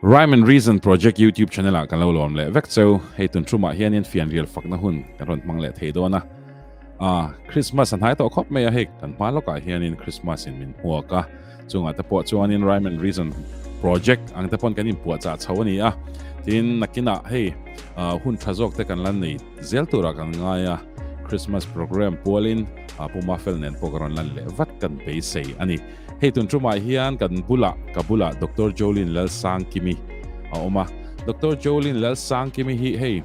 Rhyme and Reason Project YouTube channel ah kan lo lawm leh vek cheu. Hei tun thumah hianin fianrial fakna hun kan rawn hmang leh thei dawn a. Ah, Christmas a hnai tawh khawp mai a hei kan hma lawkah hianin Christmas in min hmuak a. Chungah te pawh chuanin Rhyme and Reason Project ang te pawn kan inpuahchah chho a ni a. Tin, nakinah hei hun tha zawk te kan la nei zel turah kan ngai a. Christmas program pualin Pu Mafel nen pawh ka rawn lan leh vat kan beisei a ni. Hei tun tumah hian kan bulah ka bulah Doctor Jolene Lalsangkimi a awm a. Doctor Jolene Lalsangkimi hi hei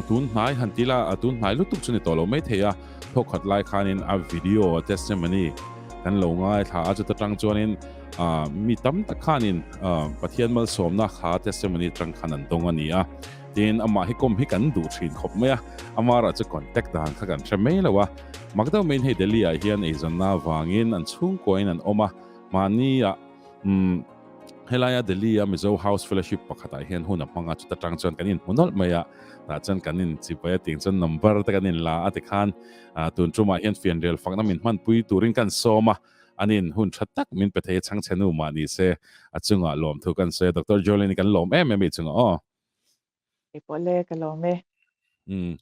tun hnai han ti la tun hnai lutuk chu ni tawh lo mai thei a, thawkhat lai khanin a video testimony kan lo ngaithla a, chuta tang chuanin mi tam tak khanin Pathian malsawmna kha testimony atang khan an dawng a ni a. Tin, amah hi kawm hi kan duh thin khawp mai a, amara chu contact dan kha kan hre mai lo a. Mak deuh maiin hei Delhi ah hian eizawnna avangin an chhungkuain an awm a, mahni ah umm helaia Delhi a Mizo House Fellowship pakhatah hian hun a hmang a, chuta tang chuan kan inhmu nawlh mai a, tah chuan kan inchipai a ting chuan number te kan inla a tikhan tun tumah hian fianrial fakna min hmanpui turin kan sawm a, anin hun tha tak min pe thei a chhangchhe nu mah ni se a chungah lawmthu kan sawi a, Doctor Jolene i kan lawm em em i chungah aw. Kei pawh le, ka lawm e. Umm.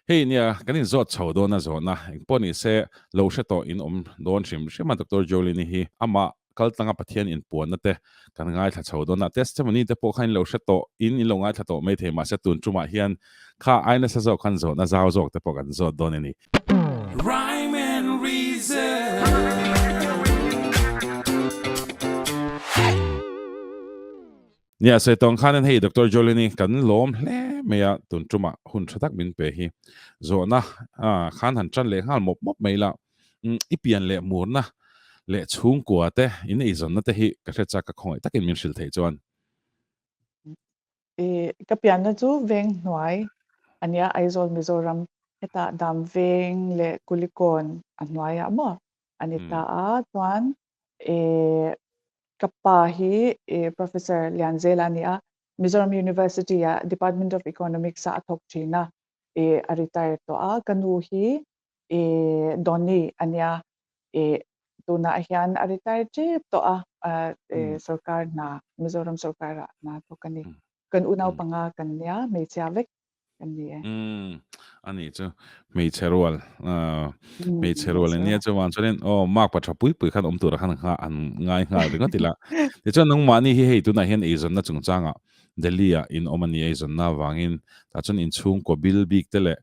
Hei nia, kan inzawt chho dawn a zawhna. Engpawh ni se, lo hre tawh in awm dawn hrim hrim a Doctor Jolene hi amah kaltlanga Pathian inpuanna te kan ngaithla chho dawn a. Testimony te pawh kha in lo hre tawh in in lo ngaithla tawh maithei mahse tun tumah hian kha ai nasa zawk khan zawhna zau zawk te pawh kan zawt dawn a ni. Rhyme and reason. Nia, sawi tawng khanin hei Doctor Jolene kan lawm hle mai a, tun tumah hun tha tak min pe hi. Zawhna khan han tan leh nghal mawp mawp mai la, i pian leh murna leh chhungkua te, in eizawnna te hi ka hre chak ka khawngaih takin min hrilh theih chuan. Ka pianna chu veng hnuai a nia, Aizawl Mizoram, hetah Dam veng leh Kulikawn a hnuaiah maw a ni ta a, chuan Ka pa hi Professor Lianzela a ni a, Mizoram University ah Department of Economics ah a thawk thin a, a retire tawh a. Ka nu hi Donny a nia, tunah hian a retire tep tawh a, sorkar hna, Mizoram sorkar ah hna thawk a ni. Kan unau panga kan nia, hmeichhia vek. kan ni e. Umm ani chu hmeichhe rual hmeichhe rual ania chuan chuanin aw mark pa tha pui pui khan awm tura khan ngha an ngai nghal ringawt ila tichuan nangmahni hi hei tunah hian eizawnna chungchangah Delhi ah in awm ani eizawnna avangin tah chuan inchhungkaw bil bik te leh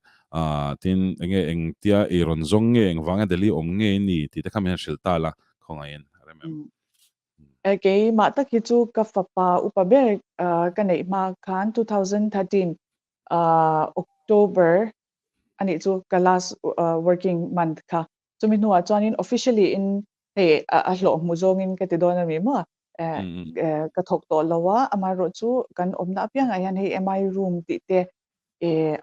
tin enge engtia ei rawn zawng nge engvanga Delhi awm nge ni tih te kha min han hrilh ta la khawngaihin a rem em. Keimah tak hi chu ka fapa upa ber ka neih hma khan 2013 October a nih chu ka last working month kha. Chumi hnuah chuanin officially in hei a hlawh hmu zawngin ka ti dawn a mi maw ka thawk tawh lo a, amaherawh chu kan awmna apiangah hian hei MI room tih te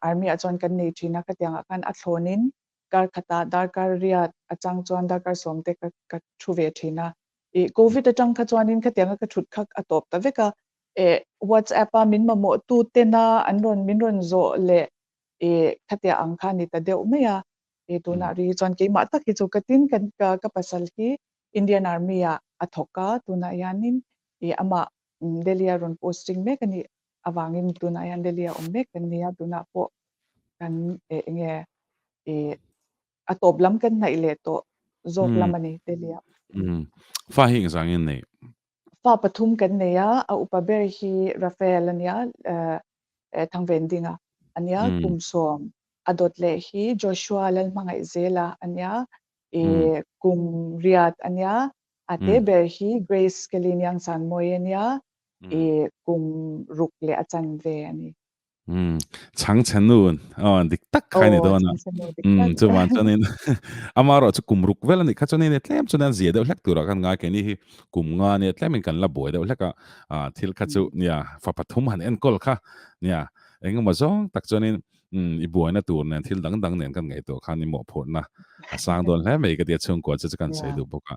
army ah chuan kan nei thin a, khatiangah khan a thlawnin kar khatah darkar riat a chang chuan darkar sawmte ka ka thu ve thin a. Ih Covid atang kha chuanin khatianga ka thut kha a tawp ta vek a. Eh WhatsApp a min mamawh tu tena an rawn min rawn zawh leh ih khatia ang kha a ni ta deuh mai a. Ih tunah ri hi chuan keimah tak hi chu ka tin kan ka ka pasal hi Indian Army ah a thawk a tunah hianin ih amah Delhi a rawn posting mek a nih avangin tunah hian Delhi a awm mek kan ni a tunah pawh kan eh enge ih a tawp lam kan hnaih leh tawh zawk lam a ni Delhi ah. Fa hi engzang in nei? Fa pathum kan nei a, a upa ber hi Raphael a nia, Thangven Dinga a nia, kum sawm a dawt leh hi Joshua Lalhmangaihzela a nia, ih kum riat a nia, a te ber hi Grace Kelly Niangsanmawii a nia, ih kum ruk leh a chanve a ni. Umm chhang chhe nu aw dik tak kha ni dawn a umm chuan chuanin ama erawh chu kum ruk vel a nih kha chuanin tlem chuan an zia deuh hlek turah khan ngai keini hi kum nga nia tlemin kan la buai deuh hlek a ah thil kha chu nia fa pathum han enkawl kha nia engemaw zawng tak chuanin umm i buaina tur nen thil dang dang nen kan ngaihtuah khan i mawhphurhna a sang dawn hle mai ka tia chhungkua chu chu kan sawi duh bawk a.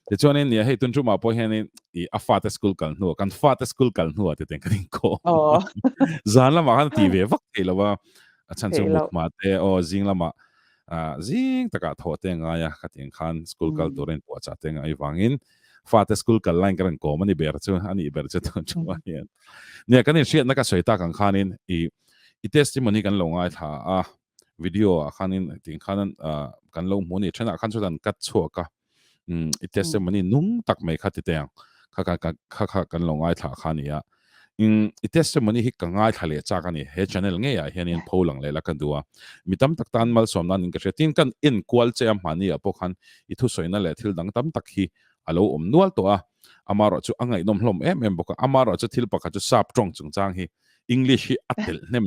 Tichuanin nia hei tun tumah pawh hianin i a fate school kal hnuah kan fate school kal hnuah te ten kan inkhawm. Oh. Zan lamah khan ti ve vak thei lo a. A chhan chu mut hma te aw zing lamah zing takah thawh te ngai a khatin khan school kal turin puahchah te ngai vangin. Fate school kal laiin ka rawn kawm a ni ber chu, a nih ber chu tun chungah hian. Nia, kan inhriatna ka sawi tak ang khanin i i testimony kan lo ngaithla a, video ah khanin ting khan kan lo hmu a ni. Thenah khan chuan an cut chhuak a, i testimony nung tak mai kha ti teh ang, kha kha kha kha kan lo ngaithla kha a ni a. I testimony hi ka ngaithla leh chak a ni. He channel ngeiah hianin pho lang leh la ka duh a. Mi tam tak tan malsawmna niin ka hria. Tin, kan enkual che a hmahni ah pawh khan i thusawina leh thil dang tam tak hi a lo awm nual tawh a. Amaherawh chu a ngaihnawm hlawm em em bawk a. Amaherawh chu thil pakhat chu sap tawng chungchang hi English hi a telh hnem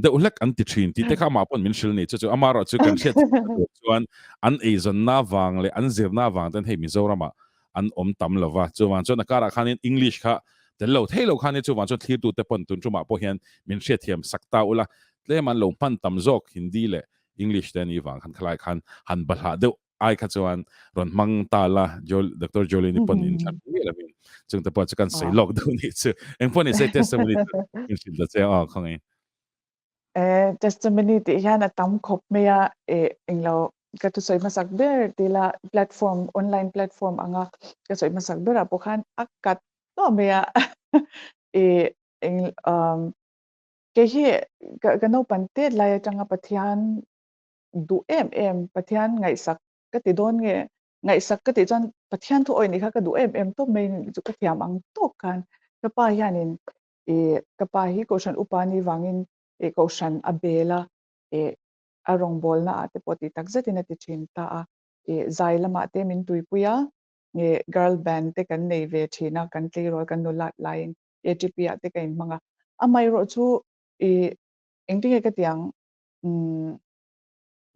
deuh hlek an ti thin tih te kha amah pawn min hrilh ni. Chu chu amaherawh chu kan hriat tur chuan an eizawnna vang leh an zirna vang ten hei Mizoramah an awm tam lo va, chuvang chuan a karah khanin English kha tel lo thei lo khan chuvang chuan thlirtute pawn tun tumah pawh hian min hriatthiam sak ta ula, tlem an lo hman tam zawk Hindi leh English te anih vang khan khalai khan han bahlah deuh ai kha chuan rawn hmang ta la, Doctor Jolene pawn in thlan miah lovin chungte pawh chu kan sawi lawk deuh nih chu. Engpawh ni se testimony chu min hrilh ta che aw khawngaih. Eh, testimony tih hian a tam khawp mai a, eh, englo ka thusawi hmasak ber tila platform, online platform anga ka sawi hmasak berah pawh khan a kat tawh mai a, eh, eng um, kei hi ka ka naupang tet lai atanga Pathian duh em em, Pathian ngaihsak ka ti dawn nge, ngaihsak ka tih chuan Pathian thu awih nih kha ka duh em em tawp mai chu ka thiam ang tawk khan ka pa hianin Ih ka pa hi Kohhran upa ni vangin ih Kohhran a bel a, ih a rawngbawlna ah te pawh tih tak zetin a ti thin ta a, ih zai lamah te min tuipui a, ih girl band te kan nei ve thin a, kan tleirawl kan nulat laiin ATP ah te ka inhmang a. Amaherawh chu ih engtinge ka ti ang umm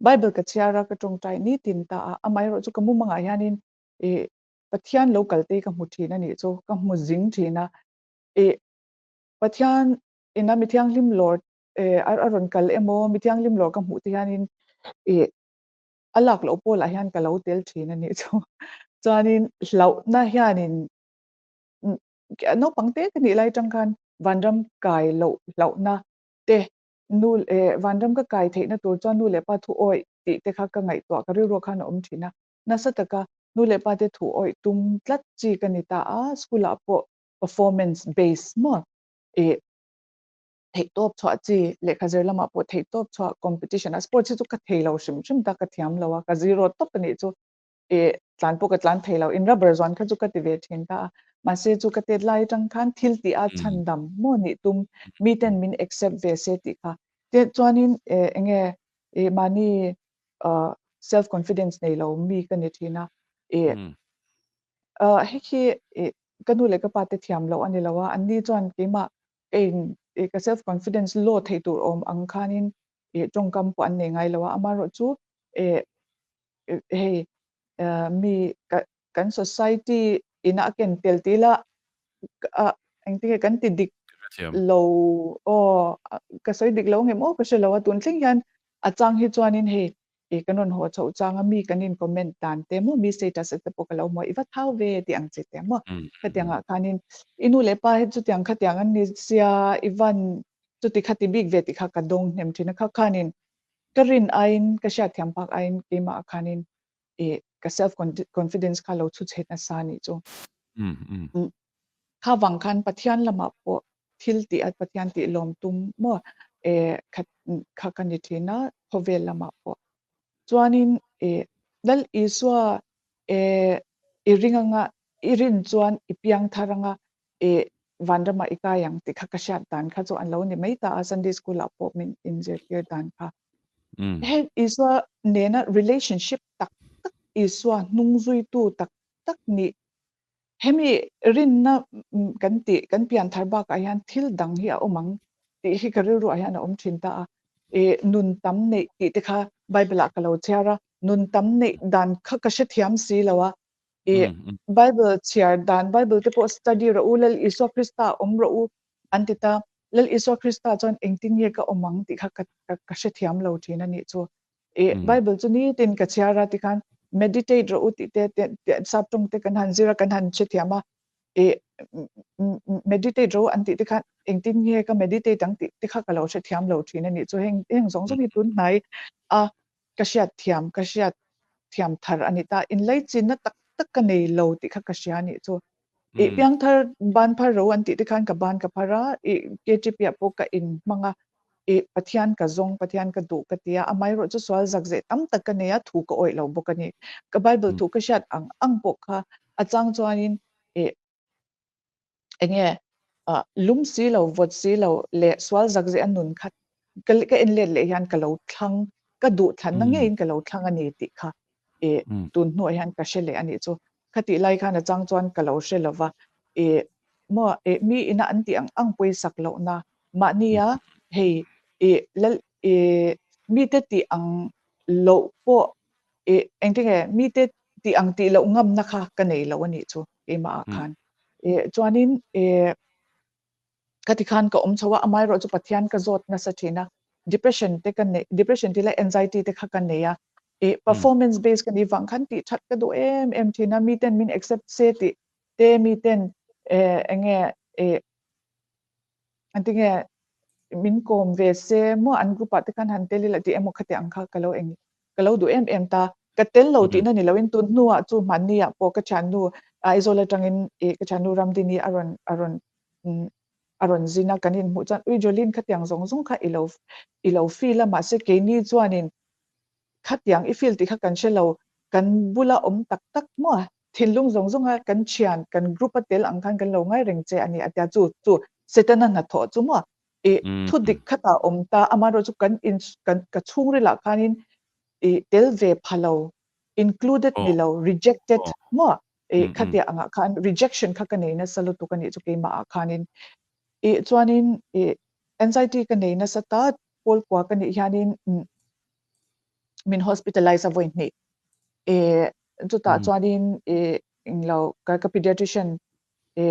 Bible ka chhiar a, ka tawngtai nitin ta a, amaherawh chu ka mumangah hianin ih Pathian lo kal te hi ka hmu thin a nih chu, ka hmu zing thin a, I Pathian ina mi thianghlim lawr a rawn kal emaw mi thianghlim lawr ka hmuh te hianin i a lak loh pawlah hian ka lo tel thin a nih chu. Chuanin hlauhna hianin naupang te ka nih lai atang khan vanram kai loh hlauhna te nu vanram ka kai theihna tur chuan nu leh pa thu awih tih te kha ka ngaihtuah ka rilruah khan a awm thin a. Nasa taka nu leh pa te thu awih tum tlat chi ka ni ta a, school ah pawh performance base maw ih theihtawp chhuah chi lehkha zir lamah pawh theihtawp chhuah competition a sports hi chu ka thei lo hrim hrim ta ka thiam lo a ka zero tawp a nih chu ih tlan pawh ka tlan thei lo in rubber zuan kha chu ka ti ve thin ta a mahse chu ka tet lai atang khan thil tih a chhandam maw nih tum miten min accept ve se tih kha te chuanin eh enge ih mahni self confidence nei lo mi ka ni thin a ih hei khi ih ka nu leh ka pa te thiam loh a ni lo a, anni chuan keimah ka in ih ka self confidence law theih tur awm ang khanin ih tawngkam pawh an nei ngai lo a, amaherawh chu ih hei mi ka kan society ina a ken tel tih ila ah engtin nge kan ti dik lo aw ka sawi dik lo ngem aw ka hre lo a, tun thleng hian a chang hi chuanin hei I kan rawn haw chhoh chang a mi kan in comment dan te maw mi status te pawh ka lo hmu a i va thau ve tih ang chi te maw khatiang ah khanin i nu leh pa hi chutiang khatiang an ni sia i van chuti khati bik ve tih kha ka dawng hnem thin a kha khanin ka rin aiin ka hriatthiam phak aiin keimah ah khanin i ka self confidence kha lo chhu chhe nasa nih chu. Kha vang khan Pathian lamah pawh thil tih a Pathian tih lawm tum maw eh khat kha ka ni thin a khawvel lamah pawh. Chuanin eh Lal Isua eh i ring anga i rin chuan i piang thar anga eh vanramah i kai ang tih kha ka hriat dan kha chu an lo ni mai ta a Sunday school ah pawh min inzirtir dan kha. Heng Isua nena relationship tak tak Isua hnungzuitu tak tak nih Hemi rinna kan tih kan pian thar bakah hian thil dang hi a awm ang tih hi ka rilruah hian a awm thin ta a. Ih nun tam neih tih te kha Bible ah ka lo chhiar a, nun tam neih dan kha ka hrethiam si lo a. Ih Bible chhiar dan Bible te pawh study rawh u Lal Isua Krista awm rawh u an ti ta. Lal Isua Krista chuan engtin nge ka awm ang tih kha ka ka hrethiam lo thin a nih chu. I Bible chu nitin ka chhiar a tikhan meditate rawh u tih te te sap tawng te kan han zir a kan han hrethiam a i meditate rawh u an tih te khan engtin nge ka meditate ang tih te kha ka lo hrethiam lo thin a nih chu heng heng zawng zawng hi tun hnai a ka hriat thiam ka hriat thiam thar a ni ta inlaichinna tak. tak ka nei lo tih kha ka hria a nih chu. I piangthar ban phar ro an tih te khan ka ban ka phar a, i KTP ah pawh ka in hmang a, i Pathian ka zawng, Pathian ka duh ka ti a, amaherawh chu sual zak zeh tam tak ka nei a, thu ka awih lo bawk a ni. Ka Bible thu ka hriat ang ang pawh kha a chang chuanin i eng nge ah lum si lo vawt si lo leh sual zak zeh a nun kha ka ka en let leh hian ka lo thlang ka duh thlanna ngeiin ka lo thlang a ni tih kha ih tun hnuah hian ka hre leh a nih chu. Khatih lai khan a chang chuan ka lo hre lo va ih maw ih mi ina an tih ang ang pawisak lohna mahnia hei ih lal ih mite tih ang loh pawh ih engtinge mite tih ang tih loh ngamna kha ka nei lo a nih chu keimah ah khan. Ih chuanin ih ka ti khan ka awm chho a, amaherawh chu Pathian ka zawt nasa thin a, depression te ka neih depression tih lai anxiety te kha ka nei a, ih performance based ka nih vang khan tih that ka duh em em thin a, miten min accept se tih te miten eh eng nge ih engtinge min kawm ve se maw an group ah te khan han tel ila tih emaw khati ang kha ka lo eng ka lo duh em em ta. Ka tel lo tihna ni loin tun hnuah chu hmanni ah pawh ka thiannu Aizawl atangin ih ka thiannu Ramdini a rawn a rawn a rawn zin a kan inhmuh chuan ui Jolene khatiang zawng zawng kha i lo i lo feel a mahse keini chuanin khatiang i feel tih kha kan hre lo kan bula awm tak tak maw thinlung zawng zawnga kan thian kan group a tel ang khan kan lo ngai reng che a ni a tia chu chu Setana hnathawh chu maw i thu dik khatah awm ta amaherawh chu kan in kan ka chhungrilah khanin i tel ve pha lo included ni lo rejected maw i khatia angah khan rejection kha ka nei nasa lutuk a nih chu keimah ah khanin i chuanin i anxiety ka nei nasa ta pawl kua ka nih hianin min hospitalize a vawi hnih i chutah chuanin i englo ka ka pediatrician i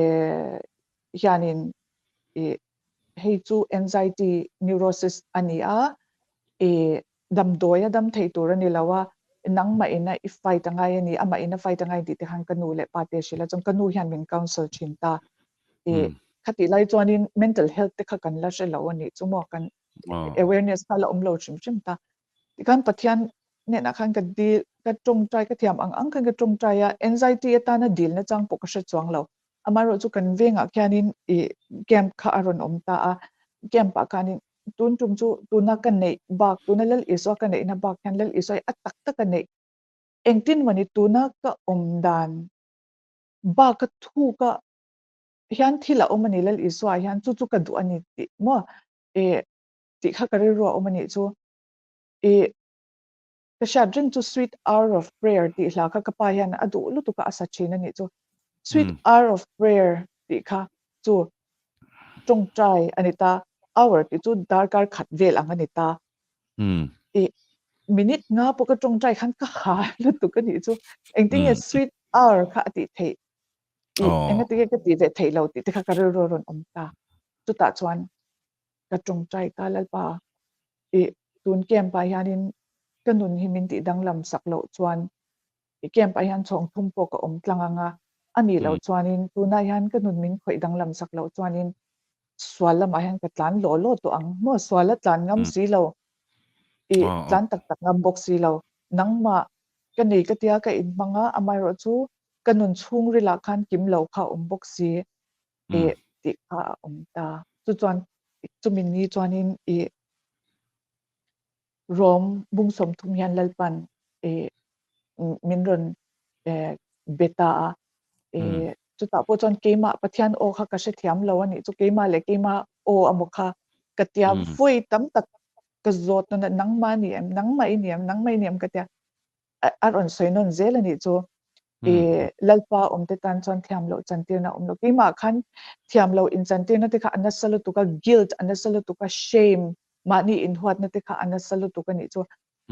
hianin i hei chu anxiety neurosis a ni a, i damdawi a dam thei tur a ni lo a, nangmah ina i fight a ngai a ni, amah ina fight a ngai tih te khan ka nu leh pa te a hrilh a, chuan ka nu hian min counsel thin ta. I khatih lai chuanin mental health te kha kan la hre lo a nih chu maw, kan awareness kha la awm lo hrim hrim ta. Tikhan Pathian hnenah khan ka dil, ka tawngtai, ka thiam ang ang khan ka tawngtai a, anxiety atana dilna chang pawh ka hre chuang lo. Amaherawh chu kan vengah khianin ih camp kha a rawn awm ta a, camp ah khanin tun tum chu tuna ka neih bak, tuna Lal Isua ka neihna bak hian Lal Isua hi a tak tak a neih. Engtin mawni tuna ka awm dan baka thuka hian thil a awm a ni Lal Isua ah hian chu chu ka duh a ni tih maw ih tih kha ka rilru a awm a nih chu. Ih Ka hriat reng chu Sweet Hour of Prayer tih hla kha ka pa hian a duh lutuk a, a sa thin a nih chu. Sweet Hour of Prayer tih kha chu tawngtai a ni ta, hour tih chu darkar khat vel ang a ni ta. Ih minute nga pawh ka tawngtai khan ka ha lutuk a nih chu. Engtin nge Sweet Hour kha a tih theih? Ih engati nge ka tih ve theih lo tih te kha ka rilru a rawn awm ta. Chutah chuan ka tawngtai ta Lalpa ih tun camp ah hianin ka nun hi min tih danglam sak loh chuan ih camp ah hian chhawng thum pawh ka awm tlang ang a, a nih loh chuanin tunah hian ka nun min khawih danglam sak loh chuanin sual lamah hian ka tlan lawh lawh tawh ang maw sual a tlan ngam si lo ih tlan tak tak ngam bawk si lo nangmah ka nei ka tia ka inhmang a amaherawh chu ka nun chhungrilah khan kim lo kha a awm bawk si ih tih kha a awm ta. Chu chuan chumi ni chuanin ih Rom bung 30 hian Lalpan ih min rawn be ta a. Ih chutah pawh chuan keimah Pathian aw kha ka hrethiam lo a nih chu keimah leh keimah aw amaw kha ka tia vawi tam tak ka zawt nawn a nangmah ni em nangmah i ni em nangmah i ni em ka tia a rawn sawi nawn zel a nih chu. I Lalpa awmte tan chuan thiam loh chantirna a awm lo. Keimah khan thiam loh inchantirna te kha a nasa lutuk a, guilt a nasa lutuk a, shame, mahni inhuatna te kha a nasa lutuk a nih chu.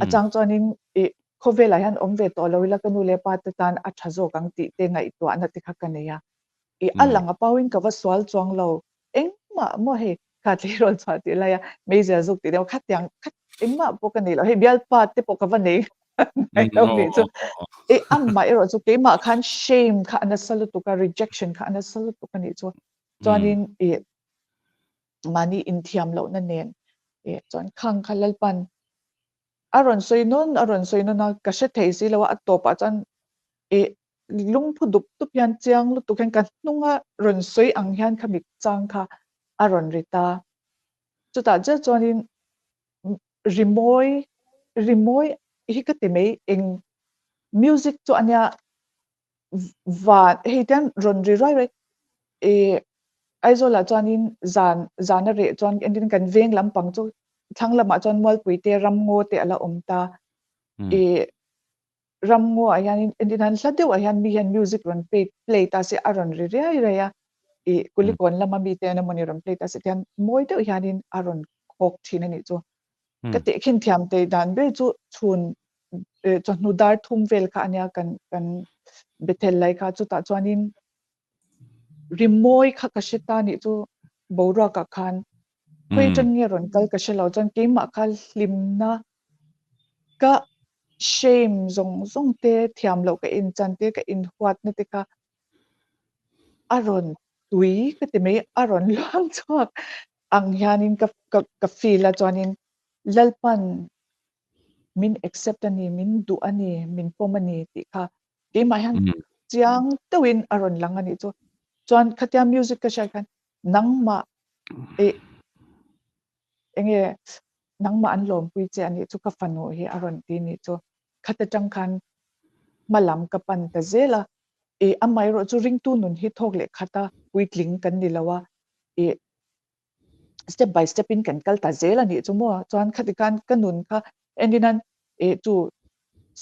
A chang chuanin i khawvelah hian awm ve tawh lo ila ka nu leh pa te tan a tha zawk ang tih te ngaihtuahna te kha ka nei a. I a lang a pauin ka va sual chuang lo. Engmah maw hei kha tleirawl chhuah tih lai a meizial zuk tih deuh khatiang khat engmah pawh ka nei lo hei bialpa te pawh ka va nei ngai lo nih chu i amah erawh chu keimah khan shame kha a nasa lutuk a rejection kha a nasa lutuk a nih chu chuanin i mahni inthiam lohna nen i chuan khang kha Lalpan a rawn sawi nawn a rawn sawi nawn a ka hre thei si lo a a tawpah chuan i. lungphu dup dup hian chiang lutuk hian ka hnunga rawn sawi ang hian khami chang kha a rawn ri ta. Chutah chiah chuanin rimawi rimawi hi ka ti mai eng music chu ania van hei te hian rawn ri ruai ruai ih Aizawlah chuanin zan zan a reh chuan engtin kan veng lampang chu thlang lamah chuan Mualpui te Ramngaw te a la awm ta ih Ramngaw ah hianin engtin an hla deuhah hian mi hian music rawn play play ta se a rawn ri riai riai a ih Kulikawn lama mite emawni rawn play ta se tihian mawi deuh hianin a rawn khawk thin a nih chu. Ka tehkhin thiam tei dan ber chu chhun chawhnu dar thum vel kha ania kan kan Bethel lai kha chutah chuanin rimawi kha ka hre ta nih chu boruakah khan khawi atang nge rawn kal ka hre lo chuan keimah kha hlimna ka shame zawng zawng te thiam loh ka inchan te ka inhuatna te kha a rawn tui ka ti mai a rawn luang chhuak ang hianin ka ka ka feel a chuanin Lalpan min accept a ni min duh a ni min pawm a ni tih kha keimah hian chiang deuhin a rawn lang a nih chu. Chuan khatia music ka hriat khan nangmah ih enge nangmah an lawmpui che a nih chu ka fanu hi a rawn ti nih chu. Khat atang khan hma lam ka pan ta zel a, ih amaherawh chu ringtu nun hi thawk leh khat a puitling kan ni lo a, ih step by step in kan kal ta zel a nih chu maw. Chuan khati khan ka nun kha endinan ih chu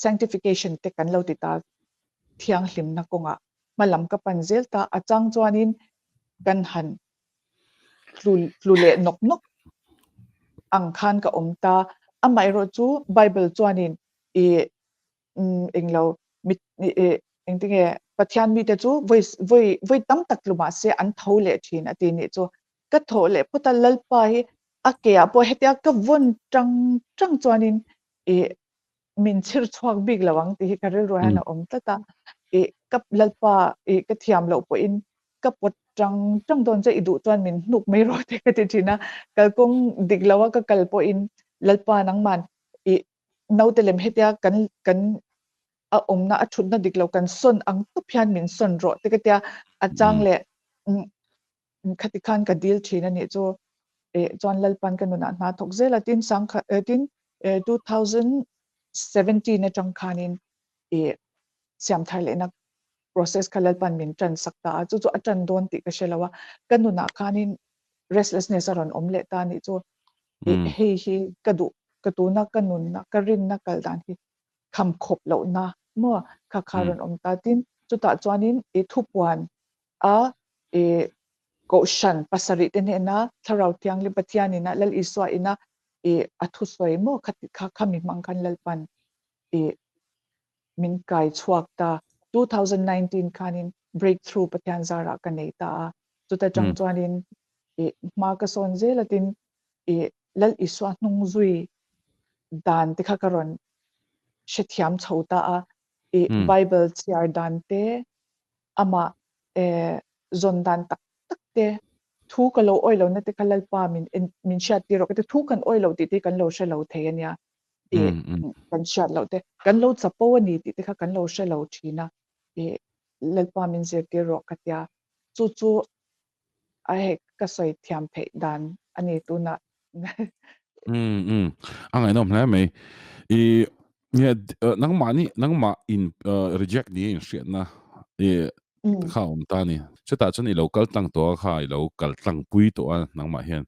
sanctification te kan lo ti ta thianghlimna kawngah hma lam ka pan zel ta a chang chuanin kan han tlu tlu leh nawk nawk ang khan ka awm ta. Amaherawh chu Bible chuanin ih englo mit ih engtinge Pathian mite chu vawi vawi vawi tam tak tlu mahse an tho leh thin a ti nih chu. Ka thawh leh phawt a Lalpa hi a ke ah pawh hetia ka vawn tang tang chuanin ih min chhir chhuak bik lo ang tih hi ka rilru hian a awm tlat a. Ih ka Lalpa ih ka thiam loh pawhin ka pawt tang tang dawn che i duh chuan min hnuk mai rawh te ka ti thin a. Kalkawng dik lo a ka kal pawhin Lalpa nangman ih naute lem hetia kan kan a awmna a thutna dik lo kan sawn ang tawp hian min sawn rawh te ka tia a chang leh khati khan ka dil thin a nih chu eh chuan Lalpan ka nunah hna thawk zel a tin sang kha tin 2017 atang khanin eh siam thar lehna process kha Lalpan min tan sak ta a chu chu a tan dawn tih ka hre lo a ka nunah khanin restlessness a rawn awm leh ta a nih chu hei hi ka duh ka tuna ka nunna ka rinna kal dan hi kham khawp lohna maw kha kha rawn awm ta tin chutah chuanin i thupuan a i kohhran pasarih te hnena thlarau thianghlim Pathian ina Lal Isua ina i a thusawi maw kha kha khami hmang khan Lalpan i min kai chhuak ta 2019 khanin breakthrough Pathian zarah ka nei ta a chuta tang chuanin i hma ka sawn zel a tin i Lal Isua hnung zui dan te kha ka rawn hrethiam chho ta a i Bible chhiar dan te amah zawn dan tak tak te thu ka lo awih lohna te kha Lalpa min en min hriat tir rawh ka ti thu kan awih loh tih te hi kan lo hre lo thei a nia i kan hriat loh te kan lo chapo a ni tih te kha kan lo hre lo thin a i Lalpa min zirtir rawh ka tia chu chu a hei ka sawi thiam theih dan a ni tunah. Um a ngaihnawm hle mai. I nge nangmah ni nangmah in reject ni in hriatna i kha awm ta ni. Chutah chuan i lo kal tlang tawh a kha i lo kal tlang pui tawh a nangmah hian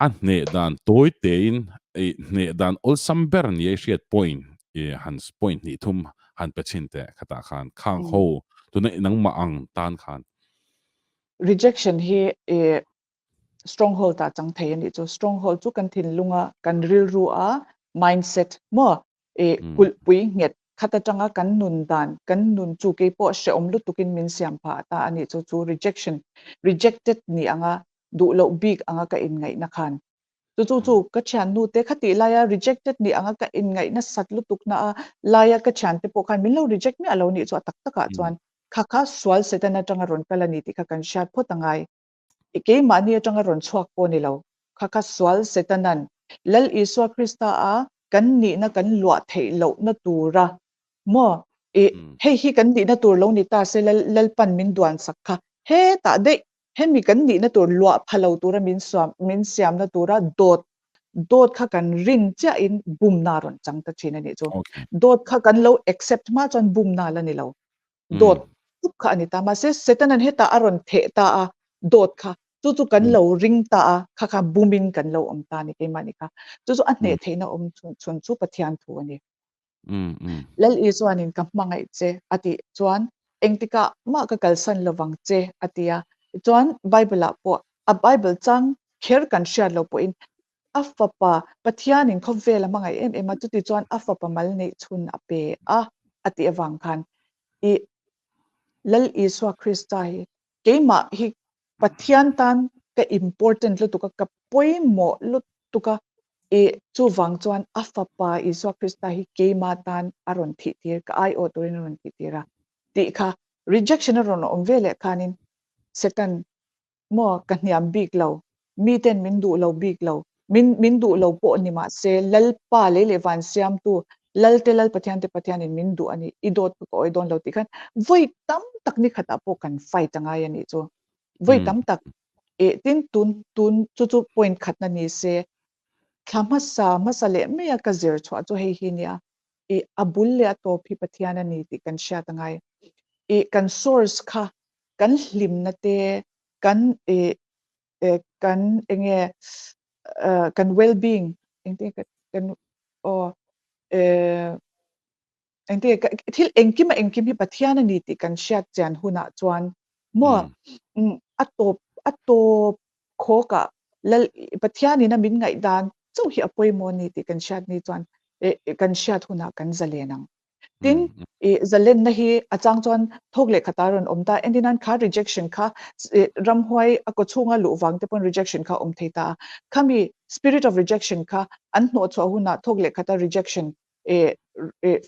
a hneh dan tawi tein i hneh dan awlsam ber ni a i hriat point i han point hnih thum han pe chhin teh khatah khan khang ho tuna nangmah ang tan khan. Rejection hi i stronghold ah chang thei a nih chu. Stronghold chu kan thinlunga kan rilru a mindset maw i kulhpui nghet khat atanga kan nun dan kan nun chu keipawh hrehawm lutukin min siam phah ta a nih chu. Chu rejection rejected ni anga duh loh bik anga ka inngaihna khan Chu chu chu ka thiannu te khatih laia rejected nih anga ka inngaih nasat lutuk na a laia ka thiante pawh khan min lo reject miah lo nih chu a tak takah chuan kha kha sual Satan atanga rawn kal a ni tih kha kan hriat phawt a ngai. I keimahni atanga rawn chhuak pawh ni lo. Kha kha sual Satanan Lal Isua Krista a kan nihna kan luah theih lohna tura maw? I hei hi kan nihna tur lo ni ta se Lal Lalpan min duan sak kha hetah daih hemi kan nihna tur luah pha lo tura min suam min siamna tura dawt dawt kha kan rin chiahin bumna a rawn chang ta thin a nih chu. Dawt kha kan lo accept hma chuan bumna la ni lo. Dawt tup kha a ni ta. Mahse Setanan hetah a rawn theh ta a dawt kha chu chu kan lo ring ta a kha kha bumin kan lo awm ta a ni keimahni kha. Chu chu a hneh theihna awm chhun chu Pathian thu a ni. Lal Isuanin ka hmangaih che a tih chuan engtikah mah ka kalsan lovang che a ti a. Tichuan Bible-ah pawh a Bible chang kher kan hriat loh pawhin a fapa Pathianin khawvel a hmangaih em em a, chuti chuan a fapa mal neih chhun a pe a a tih avang khan i Lal Isua Krista hi keimah hi Pathian tan ka important lutuk a, ka pawimawh lutuk a, i chuvang chuan a fapa Isua Krista hi keimah tan a rawn thih tir, ka aiawh turin a rawn thih tir a tih kha rejection a rawn awm ve leh khanin Satan maw ka hniam bik lo, miten min duh lo bik lo, min min duh lo pawh ni mah se Lalpa lei leh van siamtu Lalte Lal Pathian te Pathianin min duh a ni, i dawt chu ka awi dawn lo tih khan vawi tam tak ni khatah pawh kan fight a ngai a nih chu. Vawi tam tak eh tin tun tun chu chu point khatna ni se thla hmasa hmasa leh mai a ka zir chhuah chu hei hi nia i a bul leh a tawp hi Pathian a ni tih kan hriat a ngai. I kan source kha kan hlimna te kan eh eh kan enge eh kan well being engtin nge kan aw eh engtin nge thil engkim a engkim hi Pathian a ni tih kan hriat chian hunah chuan maw a tawp a tawp khawkah lal Pathianin a min ngaihdan chauh hi a pawimawh a ni tih kan hriat ni chuan eh kan hriat hunah kan zalen ang. Tin, i zalenna hi a chang chuan thawk leh khatah a rawn awm ta. Entir nan kha rejection kha ramhuai a kaw chhunga luh vang te pawn rejection kha a awm thei ta a. Khami spirit of rejection kha an hnawhchhuah hunah thawk leh khata rejection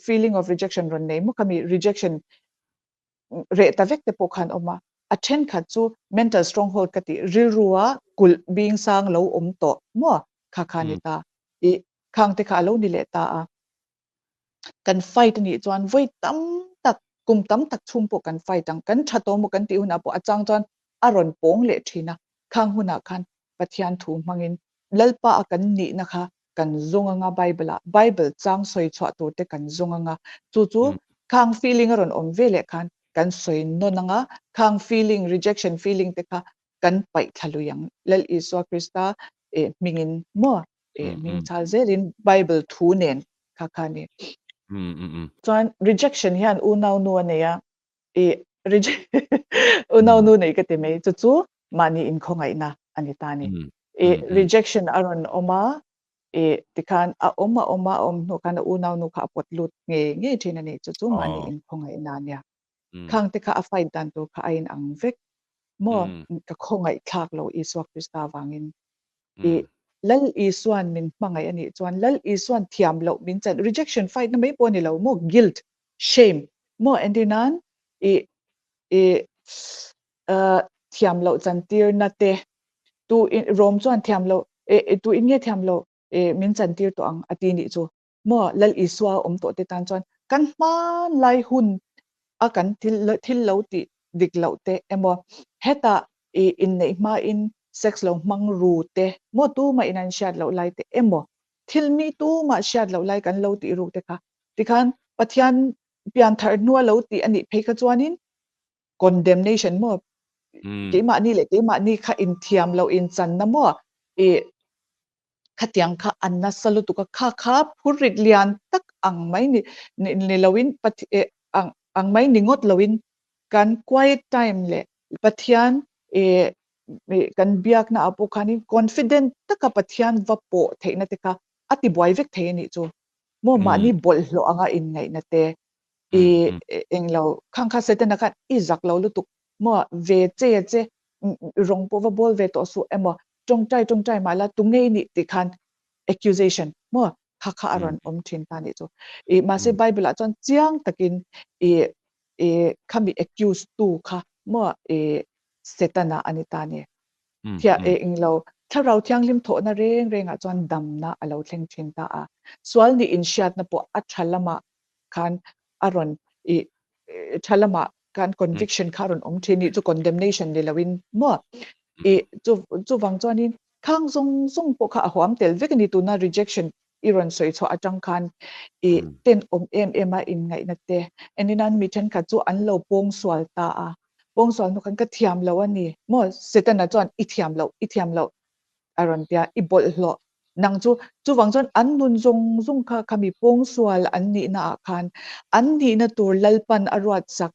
feeling of rejection rawn nei maw khami rejection reh ta vek te pawh khan awm a. A thenkhat chu mental stronghold ka tih rilrua kulh bing sang lo awm tawh maw kha kha a ni ta. I khang te kha a lo ni leh ta a. Kan fight a nih chuan vawi tam tak, kum tam tak chhung pawh kan fight ang. Kan tha tawh maw kan tih hunah pawh a chang chuan a rawn pawng leh thin a. Khang hunah khan Pathian thu hmangin Lalpa a kan nihna kha kan zawng anga Bible ah, Bible chang sawi chhuah tur te kan zawng anga, chu chu khang feeling a rawn awm ve leh khan kan sawi nawn anga, khang feeling, rejection feeling te kha kan paih thla lui ang. Lal Isua Krista hmingin maw hming chal zelin Bible thu nen kha kha a ni. Chuan rejection hian unau nu a nei a, i unau nu nei ka ti mai, chu chu mahni inkhawngaihna a ni ta a ni. I rejection a rawn awm a, i tikhan a awm a awm a, a awm hnu khan a unau nu kha a pawt lut ngei ngei thin a ni, chu chu mahni inkhawngaihna a nia. Khang te kha a fight dan tur kha a inang vek maw, ka khawngaihthlak lo Isua Krista vangin. I Lal Isuan min hmangaih a nih chuan Lal Isuan thiam loh min chan rejection fight na mai pawh a ni lo maw guilt shame maw entir nan i i thiam loh chan tir na te tu in Rom chuan thiam loh e tu in nge thiam loh e min chan tir tawh ang a ti nih chu Maw Lal Isua a awm tawh te tan chuan kan hmanlai hun a kan thil thil lo tih dik loh te emaw hetah i inneih hmain sex lo hmang ru te maw tumah in an hriat loh lai te emaw thil mi tumah hriat loh lai kan lo tih ruk te kha tikhan Pathian pianthar hnua lo tih a nih phei kha chuanin condemnation maw keimahni leh keimahni kha inthiam loh inchanna maw i Khatiang kha an nasa lutuk a, kha kha phurrit lian tak ang mai ni ni loin ang ang mai ni ngawt loin kan quiet time leh Pathian eh kan biakna ah pawh khanin confident taka Pathian va pawh theihna te kha a ti buai vek thei a nih chu. Maw mahni bawlhhlawh anga inngaihna te i englo khang kha Setana khan i zak lo lutuk maw ve che a che rawng pawh va bawl ve tawh suh emaw tawngtai tawngtai mah la tu ngei nih tih khan accusation maw kha kha a rawn awm thin ta nih chu. I mahse Bible ah chuan chiang takin i i khami accuse tu kha maw i Setana a ni ta ni. Thia e englo thlarau thianghlim thawhna reng rengah chuan damna a lo thleng thin ta a. Sual nih inhriatna pawh a tha lamah khan a rawn i tha lamah khan conviction kha rawn awm thin nih chu condemnation ni loin maw i chu chuvang chuanin khang zawng zawng pawh kha a huam tel vek a ni tuna rejection i rawn sawi chhuah atang khan i tenawm em em a inngaihna te entinan mi thenkhat chu an lo pawng sual ta a pawng sual hnu khan ka thiam lo a ni maw Setana chuan i thiam loh i thiam loh a rawn tia i bawlhhlawh nang chu chuvang chuan an nun zawng zawng kha khami pawng sual an nihna ah khan an nihna tur Lalpan a ruat sak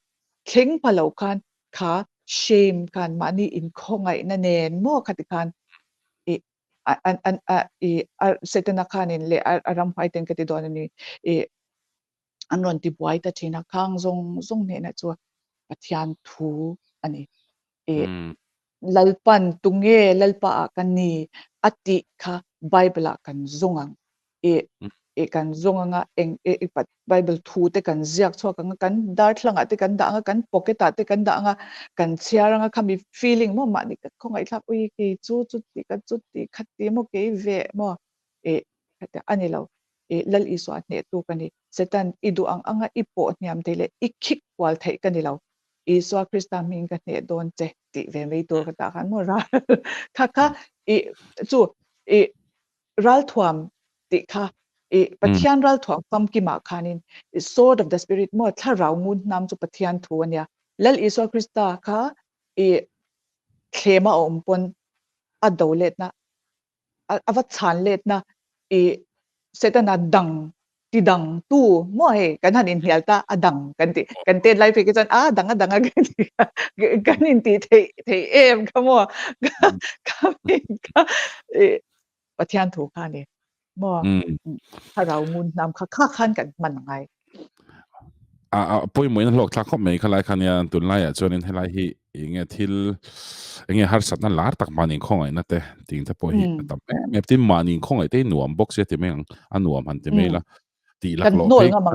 thleng pha lo khan kha shame khan mahni inkhawngaihna nen maw khati khan i an an a i a Setana khanin leh a ramhuai ten ka ti dawn a ni i an rawn ti buai ta thin a khang zawng zawng hnehna chu Pathian thu a ni i Lalpan tunge Lalpa ah ka ni a tih kha Bible ah kan zawng ang i i kan zawng anga eng i Bible thu te kan ziak chhuak anga kan darthlang ah te kan dah anga kan pocket ah te kan dah anga kan chhiar anga khami feeling maw mahni ka khawngaihthlak ui kei chu chuti ka chuti khati maw kei ve maw i khati a ni lo i Lal Isua hnehtu ka ni Satan i duh ang anga i pawh hniam theih leh i khik kual theih ka ni lo Isua Krista hming ka hneh dawn che tih ve mai tur ka tah khan maw ral kha kha i chu i ralthuam tih kha i Pathian ralthuam famkimah khanin sword of the spirit maw thlarau ngun hnam chu Pathian thu a nia Lal Isua Krista kha i thlema a awm pawn a do letna a va chhan letna i Setana dang ti dang tu maw hei kan han inhnial ta a dang kan ti kan tet lai phei khi chuan a dang a dang a kan ti kan intih theih theih em kha maw kha kha i Pathian thu kha ni maw thlarau ngun hnam kha kha khan kan hman ngai a a pawimawhin a hlawk thlak khawp mai khalai kha nia tunlaiah chuanin helai hi enge thil enge harsatna lar tak mahni khawngaihna te ting te pawh hi a tam em em tin mahni khawngaih te hi nuam bawk sia ti mai ang a nuam han ti mai la tih lak lawh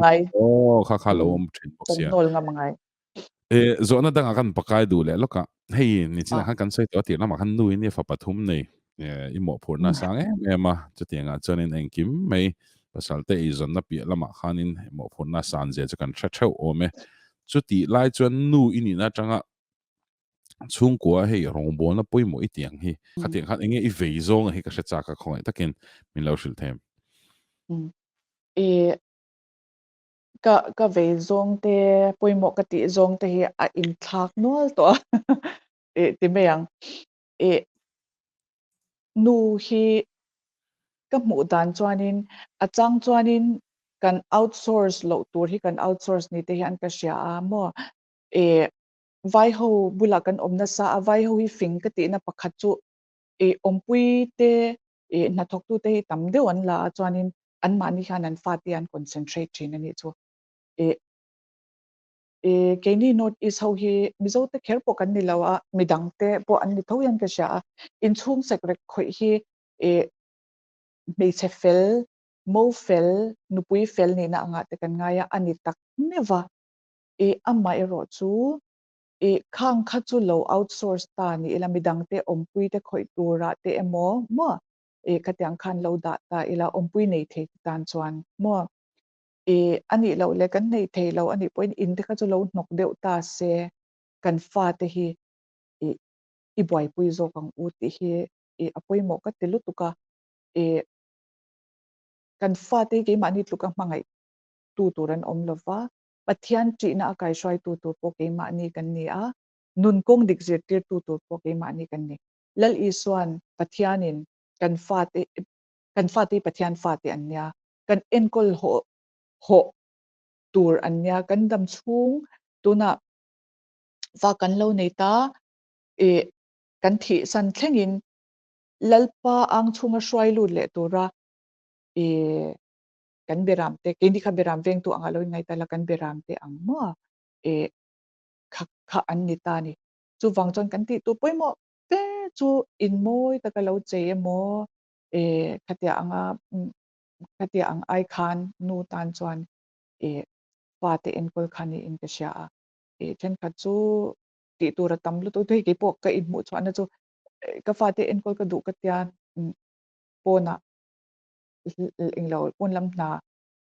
phei aw kha kha lo awm thin bawk sia hnawl ngam angai E zawhna dangah kan pakai duh leh lawk a, hei nichinah khan kan sawi tawh a tirh lamah khan nu in i fa pathum nei i mawhphurhna a sang em em a, chutiangah chuanin engkim mai pasal te eizawnna piah lamah khanin mawhphurhna san zia chu kan hre theuh awm e. Chutih lai chuan nu i nihna atanga chhungkua hei rawngbawlna pawimawh i tih ang hi khatiang khan enge i vei zawng hi ka hre chak a khawngaih takin min lo hrilh thei em? E Ka ka vei zawng te pawimawh ka tih zawng te hi a inthlak nual tawh a ih ti mai ang. Ih nu hi ka hmuh dan chuanin a chang chuanin kan outsource loh tur hi kan outsource ni te hian ka hria a maw ih vai ho bulah kan awm nasa a vai ho hi fing ka tihna pakhat chu ih awmpui te ih hnathawktu te hi tam deuh an la a chuanin an mahni hian an fate an concentrate thin a nih chu. Ih ih keini North East ho hi Mizo te kher pawh kan ni lo a, midang te pawh an ni tho hian ka hria a, inchhung sekrek khawih hi ih hmeichhe fel, mo fel, nupui fel nihna angah te kan ngai a, a ni tak meuh va. Ih amaherawh chu ih khang kha chu lo outsource ta ni ila midang te awmpui te khawih turah te emaw maw e khatiang khan lo dah ta ila awmpui nei thei te tan chuan maw e a nih loh leh kan nei thei lo a nih pawhin in te kha chu lo hnawk deuh ta se kan fa te hi i i buaipui zawk ang u tih hi i a pawimawh ka ti lutuk a e kan fa te hi keimahni tluka hmangaih tu tur an awm lova Pathian ṭihna a kaihruaitu tur pawh keimahni kan ni a nun kawng dik zirtirtu tur pawh keimahni kan ni. Lal Isua'n Pathianin kan fate kan fate hi Pathian fate an nia, kan enkawl hawh hawh tur an nia, kan dam chhung tunah va kan lo nei ta ih kan thih san thlengin Lalpa ang chhunga hruai lut leh tura ih kan beram te keini kha beram vengtu angah lo inngai ta la kan beram te ang maw ih kha kha an ni ta a ni. Chuvang chuan kan tih tur pawimawh ber chu in mawi taka lo chei emaw eh khatia anga khatia ang ai khan nu tan chuan eh fate enkawl kha niin ka hria a. Eh thenkhat chu tih tur a tam lutuk hei keipawh ka inhmuh chhuahna chu ka fate enkawl ka duh ka tia pawnah englo pawn lam hna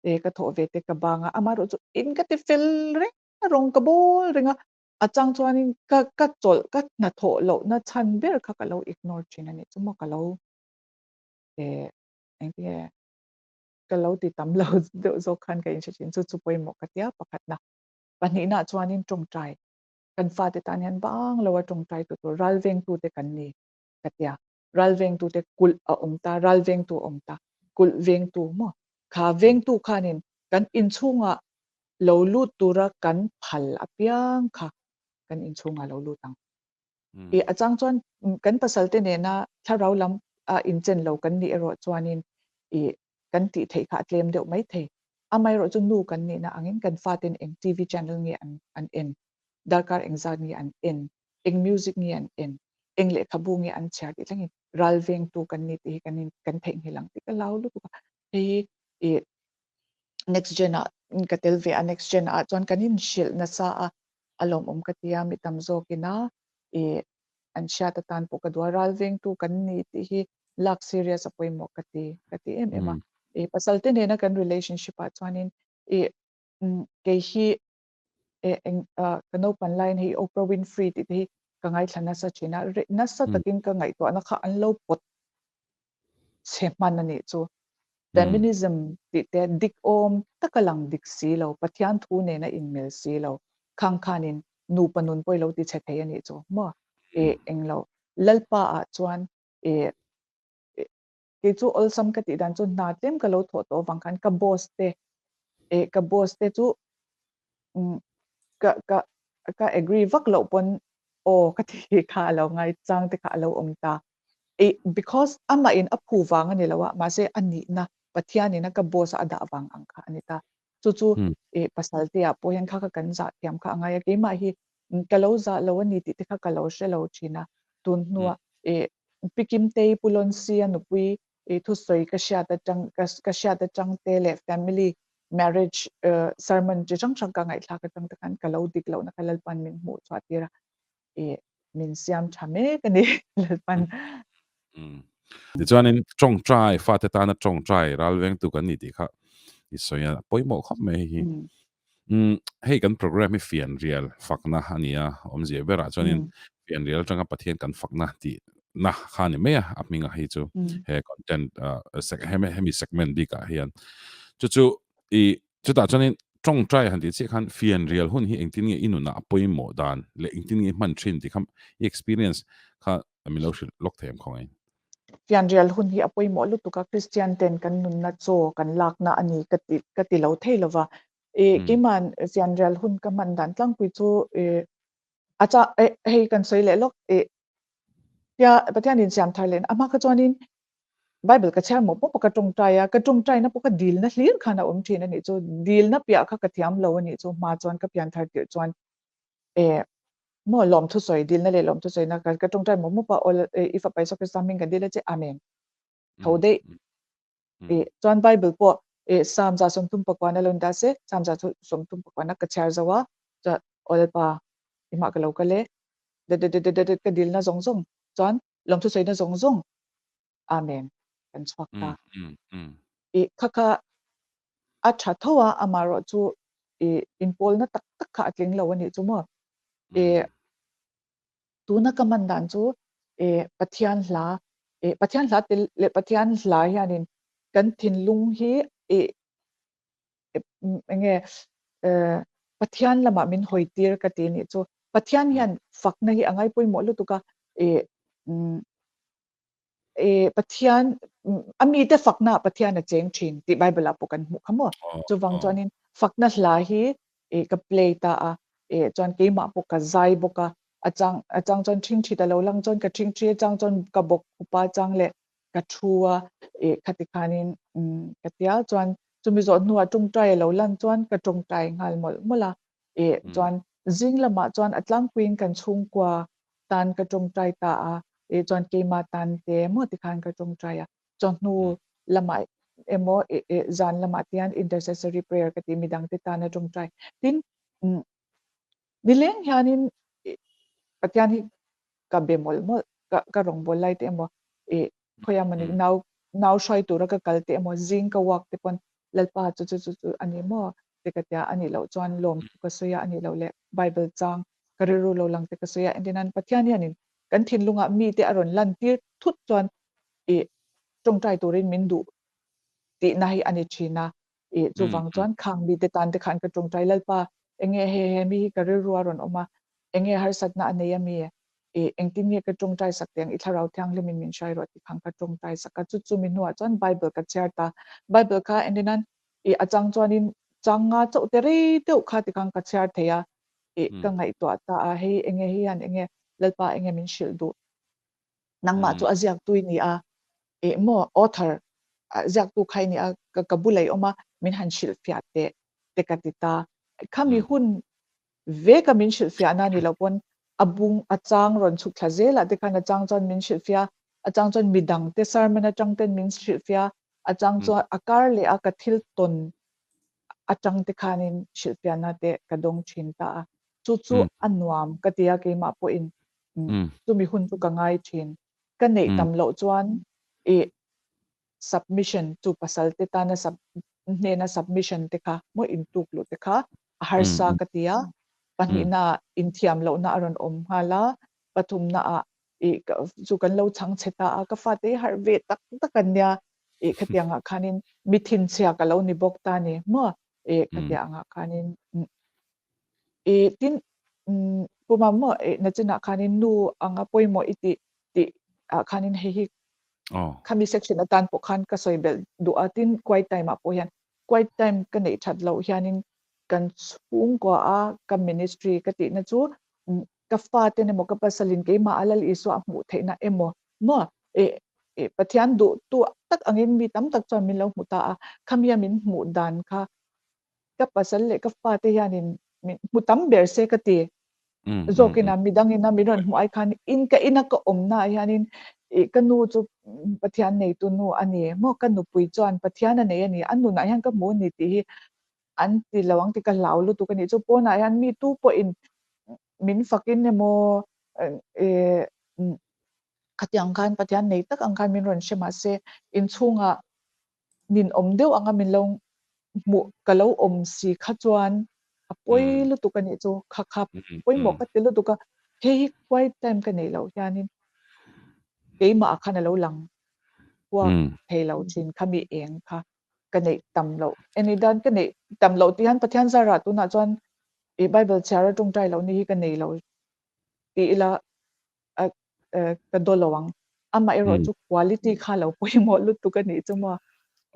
eh ka thawh ve te ka bang a amaherawhchu in ka ti fel reng. Rawng ka bawl reng a, a chang chuanin ka ka chawlh ka hnathawh lohna chhan ber kha ka lo ignore thin a nih chu maw ka lo eh engtinge ka lo ti tam lo deuh zawk khan ka inhre thin chu chu pawimawh ka tia pakhatna. Pahnihna chuanin tawngtai kan fate tan hian bang lo a tawngtai tu tur ral vengtute kan ni ka tia. Ral vengtute kulh a awm ta, ral vengtu a awm ta, kulh vengtu maw kha vengtu khanin kan inchhungah lo lut tura kan phal apiang kha kan inchhungah lo lut ang. I a chang chuan kan pasalte nena thlarau lam a inchen lo kan nih erawh chuanin i kan tih theih kha a tlem deuh mai thei. Amaherawh chu nu kan nihna angin kan faten eng TV channel nge an an en, darkar engzat nge an en, eng music nge an en, eng lehkhabu nge an chhiar tih thlengin ral vengtu kan ni tih hi kan in kan theihnghilh ang tih ka lau lutuk a. Hei hi i next gen ah ka tel ve a, next gen ah chuan kan inhrilh nasa a, a lawmawm ka ti a, mi tam zawkin a i an hriat atan pawh ka duh a, ral vengtu kan ni tih hi lak serious a pawimawh ka ti ka ti em em a. I pasal te nena kan relationship ah chuanin i kei hi eng ka naupan laiin hei Oprah Winfrey tih te hi ka ngaithla nasa thin a, nasa takin ka ngaihtuahna kha an lo pawt chhe hman a nih chu. Feminism tih te dik awm taka lang dik si lo, Pathian thu nena inmel si lo, khang khanin nupa nun pawh i lo ti chhe thei a nih chu maw? E englo, Lalpa ah chuan e kei chu awlsam ka tih dan chu hna tlem ka lo thawh tawh avang khan ka boss te e ka boss te chu ka ka ka agree vak loh pawn aw ka ti kha a lo ngai chang te kha a lo awm ta. E because amah in a phu vang a ni lo a mahse a nihna Pathian in a ka boss a a dah vang ang kha a ni ta. Chu chu e pasal te ah pawh hian kha kha kan zah thiam kha a ngai a keimah hi ka lo zah lo a ni tih te kha ka lo hre lo thin a tun hnuah e Pi Kimtei Pu Lonsi a nupui i thusawi ka hriat atang ka hriat atang te leh family marriage sermon chi hrang hrang ka ngaihthlak atang te khan ka lo dik lohna kha Lalpan min hmuh chhuah tir a i min siam tha mek a ni Lalpan. Tichuanin tawngtai fate tana tawngtai ral vengtu kan ni tih kha i sawi a pawimawh khawp mai hei hi. Hei kan program hi fianrial fakna a ni a, awmzia berah chuanin fianrial atanga Pathian kan fakna tih na kha a ni mai a, a hminga hei chu he content hemi segment bikah hian. Chu chu i chutah chuanin tawngtai han tih chiah khan fianrial hun hi engtin nge i nunah a pawimawh dan leh engtin nge i hman thin tih kha i experience kha min lo hrilh lawk thei ang khawngaih. Fianrial hun hi a pawimawh lutuk a, Kristian ten kan nunna chaw kan lakna a ni ka ti ka ti lo thei lova. I keiman fianrial hun ka hman dan tlangpui chu i a cha hei kan sawi leh lawk i tia Pathian in siam thar leh a hma kha chuanin Bible ka chhiar mawp mawp a ka tawngtai a, ka tawngtaina pawh ka dilna hlir khan a awm thin a nih chu, dilna piah kha ka thiam lo a nih chu hma chuan ka pian thar tirh chuan e maw lawmthu sawi dilna leh lawmthu sawina ka ka tawngtai mawp mawp a aw i fapa Isua Krista hming kan dil a che Amen tho daih e chuan Bible pawh e Psalm 35 a lo ni ta se Psalm 35 ka chhiar zo a chuan aw Lalpa i hmah ka lo kal e det det det det ka dilna zawng zawng chuan lawmthu sawina zawng zawng Amen kan chhuak ta i kha kha a tha tho a amaherawh chu i inpawlna tak tak kha a tling lo a nih chu maw i tuna ka man dan chu i Pathian hla i Pathian hla tel leh Pathian hla hianin kan thinlung hi i enge Pathian lamah min hawi tir ka ti nih chu Pathian hian fakna hi a ngai pawimawh lutuk a i e Pathian a mite fakna ah Pathian a cheng thin tih Bible ah pawh kan hmuh kha maw. Chuvang chuanin fakna hla hi e ka play ta a e chuan keimah pawh ka zai bawk a a chang a chang chuan ṭhingṭhi ta lo lang chuan ka ṭhingṭhi a chang chuan ka bawk khup a chang leh ka thu a e khati khanin ka tia chuan chumi zawh hnuah ṭawngṭai a lo lan chuan ka ṭawngṭai nghal mawlh mawlh a e chuan zing lamah chuan a tlangpuiin kan chhungkua tan ka tawngtai ta a, eh chuan keimah tan te emaw tikhan ka tawngtai a, chawhnu lamah emaw eh eh zan lamah te hian intercessory prayer ka tih midang te tana tawngtai. Tin, umm nileng hianin eh Pathian hi ka be mawlh mawlh, ka ka rawngbâwl lai te emaw eh khawiah mawni nau nau hruai tura ka kal te emaw zing ka walk te pawn Lalpa chu chu chu chu a ni maw? te ka tia, a nih loh chuan lawmthu ka sawi a, a nih loh leh Bible chang ka rilru lo lang te ka sawi a, entirnan Pathian hianin kan thinlungah mite a rawn lantir thut chuan ih tawngtai turin min duh tihna hi a ni thin a, ih chuvang chuan khang mite tan te khan ka tawngtai Lalpa enge he he mi hi ka rilru a rawn awm a, enge harsatna a nei a mi, ih engtin nge ka tawngtai sak teh ang i thlarau thianghlimin min hrai rawh tih khan ka tawngtai sak a, chu chumi hnuah chuan Bible ka chhiar ta, Bible kha entirnan ih a chang chuanin chang nga chauh te rei deuh kha tikhan ka chhiar thei a, ih ka ngaihtuah ta a, hei enge hei hian enge Lalpa enge min hrilh duh, nangmah chu a ziaktu i ni a, ih maw author ziaktu kha i ni a, ka ka bula i awm a, min han hrilhfiah teh te ka ti ta, khami hun veka min hrilhfiahna ni lo pawn a bung a chang rawn chhuk thla zelah te khan a chang chuan min hrilhfiah a chang chuan midang te sermon atang ten min hrilhfiah a chang chuan a kar leh a ka thil tawn atang te khanin hrilhfiahna te ka dawng thin ta a chu chu a nuam ka ti a keimah pawhin chumi hun chu ka ngai thin ka neih tam loh chuan ih submission chu pasal te tana sub hnena submission te kha maw intuk luh te kha a harsa ka ti a, pahnihna ah inthiam lohna a rawn awm nghal a, pathumna ah ih chu kan lo chhang chhe ta a, ka fate hi harh ve tak tak an nia, ih khatiang ah khanin mi thinchhia ka lo ni bawk ta ni maw, ih khatiang angah khanin ih tin puma maw ih nachinah khanin nu anga pawimawh i tih tih ah khanin hei hi khami section atan pawh khan ka sawi belh duh a, tin quiet time ah pawh hian quiet time ka neih that loh hianin kan chhungkua a ka ministry ka tihna chu ka faten emaw ka pasalin keimah a Lal Isua a hmuh theihna emaw maw eh eh Pathian duh tu tak angin mi tam tak chuan min lo hmu ta a, khamia min hmuh dan kha ka pasal leh ka fate hianin min hmu tam ber se ka ti. Zawkin a midangin a min rawn hmuh ai khan in ka ina ka awmna ah hianin ih ka nu chu Pathian neitu nu a ni maw ka nupui chuan Pathian a nei a ni a nunah hian ka hmu a ni tih hi an ti lo ang tih ka hlau lutuk a nih chu pawnah hian mi tu pawhin min fakin emaw ih khatiang khan Pathian nei tak ang khan min rawn hre mahse inchhungah ninawm deuh anga min lo hmuh ka lo awm si kha chuan a pawi lutuk a nih chu kha kha pawimawh ka ti lutuk a, hei hi quiet time ka neih loh hianin keimah ah khan a lo lang huak thei lo thin kha mi eng kha ka neih tam loh eni dan ka neih tam loh tih hian Pathian zarah tunah chuan ih Bible chhiar a tawngtai loh ni hi ka nei lo tih ila ka daw lo ang. Amah erawh chu quality kha lo pawimawh lutuk a nih chu maw.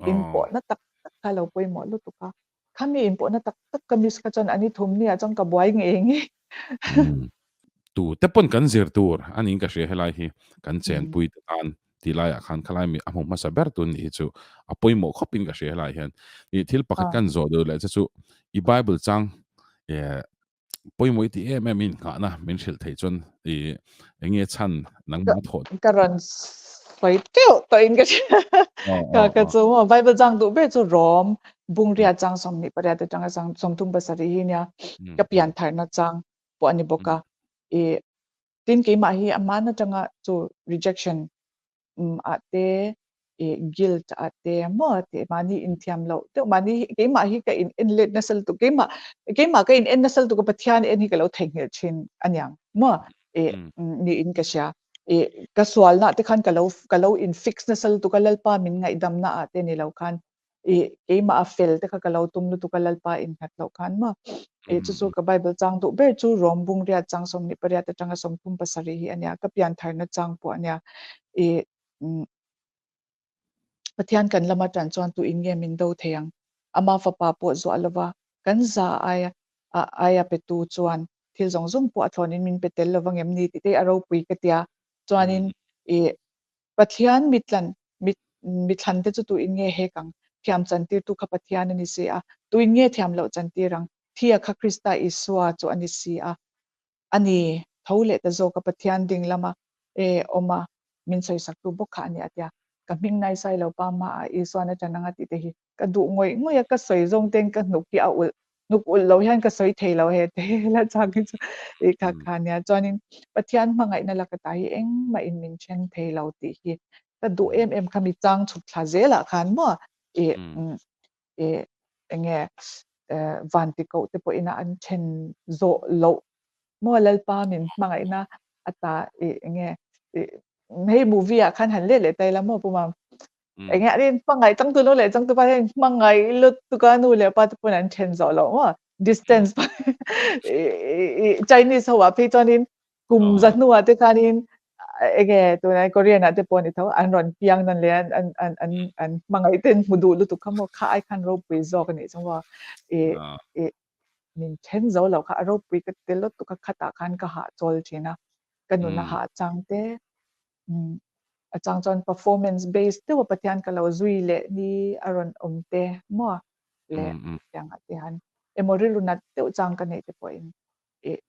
Inpawhna tak tak kha lo pawimawh lutuk a. Khami inpawhna tak tak ka miss kha chuan ani thum nia chuan ka buai ngei ngei. Tu te pawn kan zir tur a niin ka hria helai hi kan chenpui te tan tih laiah khan khalai mi a hmu hmasa ber tun nih hi chu a pawimawh khawpin ka hria helai hian. Ih thil pakhat kan zawh duh leh che chu i Bible chang pawimawh i tih em em in nghahna min hrilh theih chuan i enge chhan nangmah thawh ka rawn sawi teuh tawh in ka hria ka ka chu maw bible chang duh ber chu rawm bungria chang 28 atanga chang 37 hi nia ka pian tharna chang pawh a ni bawk a i tin keimah hi amahna atanga chu rejection ah te ih guilt ah te maw tih mahni inthiam loh deuh mahni hi keimah hi ka in en let nasa lutuk keimah keimah ka in en nasa lutuk a Pathian en hi ka lo theihnghilh thin aniang maw ih niin ka hria ih ka sualna te khan ka lo ka lo in fix nasa lutuk a Lalpa min ngaihdamna ah te ni lo khan ih keimah a fel te kha ka lo tum lutuk a Lalpa innghat loh khan maw ih chu chu ka Bible chang duh ber chu Rom bungriat chang 28 atanga 37 hi ania ka piantharna chang pawh ania ih Pathian kan lama tan chuan tu in nge min do thei ang ama fapa pawh zuah lova kan za aia aia petu chuan thil zawng zawng pawh a thlawnin min pe tel lova ngem ni tih te hi a ropui ka tia chuanin ih Pathian mitlan mit mithlan te chu tuin nge hek ang? Thiam chantirtu kha Pathian a ni si a, tuin nge thiam loh chantir ang? Thia kha Krista Isua chu a ni si a. A ni, tho leh ta zawk a Pathian ding lama e awm a, min sawisaktu bawk kha a ni a tia. Ka hming naisai lo pa hmaah Isuan a ṭan ang a tih te hi ka duh ngawih ngawih a, ka sawi zawng ten ka hnuk hi a ulh hnuk ulh lo hian ka sawi thei lo he te la chang hi chu i kha kha nia chuanin Pathian hmangaihna laka ta hi engmah in min then thei lo tih hi ka duh em em kha mi chang chhuk thla zelah khan maw i i enge. Vantikoh te pawhin a an then zawh loh maw Lalpa min hmangaihna ata ih enge ih hei movie ah khan han let leh ta ila maw Pu Mam enge an in hmangaih changtu nu leh changtu pa hian hmangaih lutuk a nu leh pa te pawn an then zawh loh maw distance ih Chinese ho ah phei chuanin Kum za hnuah te khanin enge tunah Korean ah te pawh a ni tho an rawn piang nawn leh a an an an an hmangaih ten hmu duh lutuk kha maw kha ai khan ropui zawk a nih chu maw ih ih min then zo lo kha a ropui ka ti lutuk a khatah khan ka hahchawl thin a ka nun a hahchang te a chang chuan performance based deuh a Pathian ka lo zui leh ni a rawn awm te maw leh tiangah te hian emaw rilru nat deuh chang ka neih te pawhin ih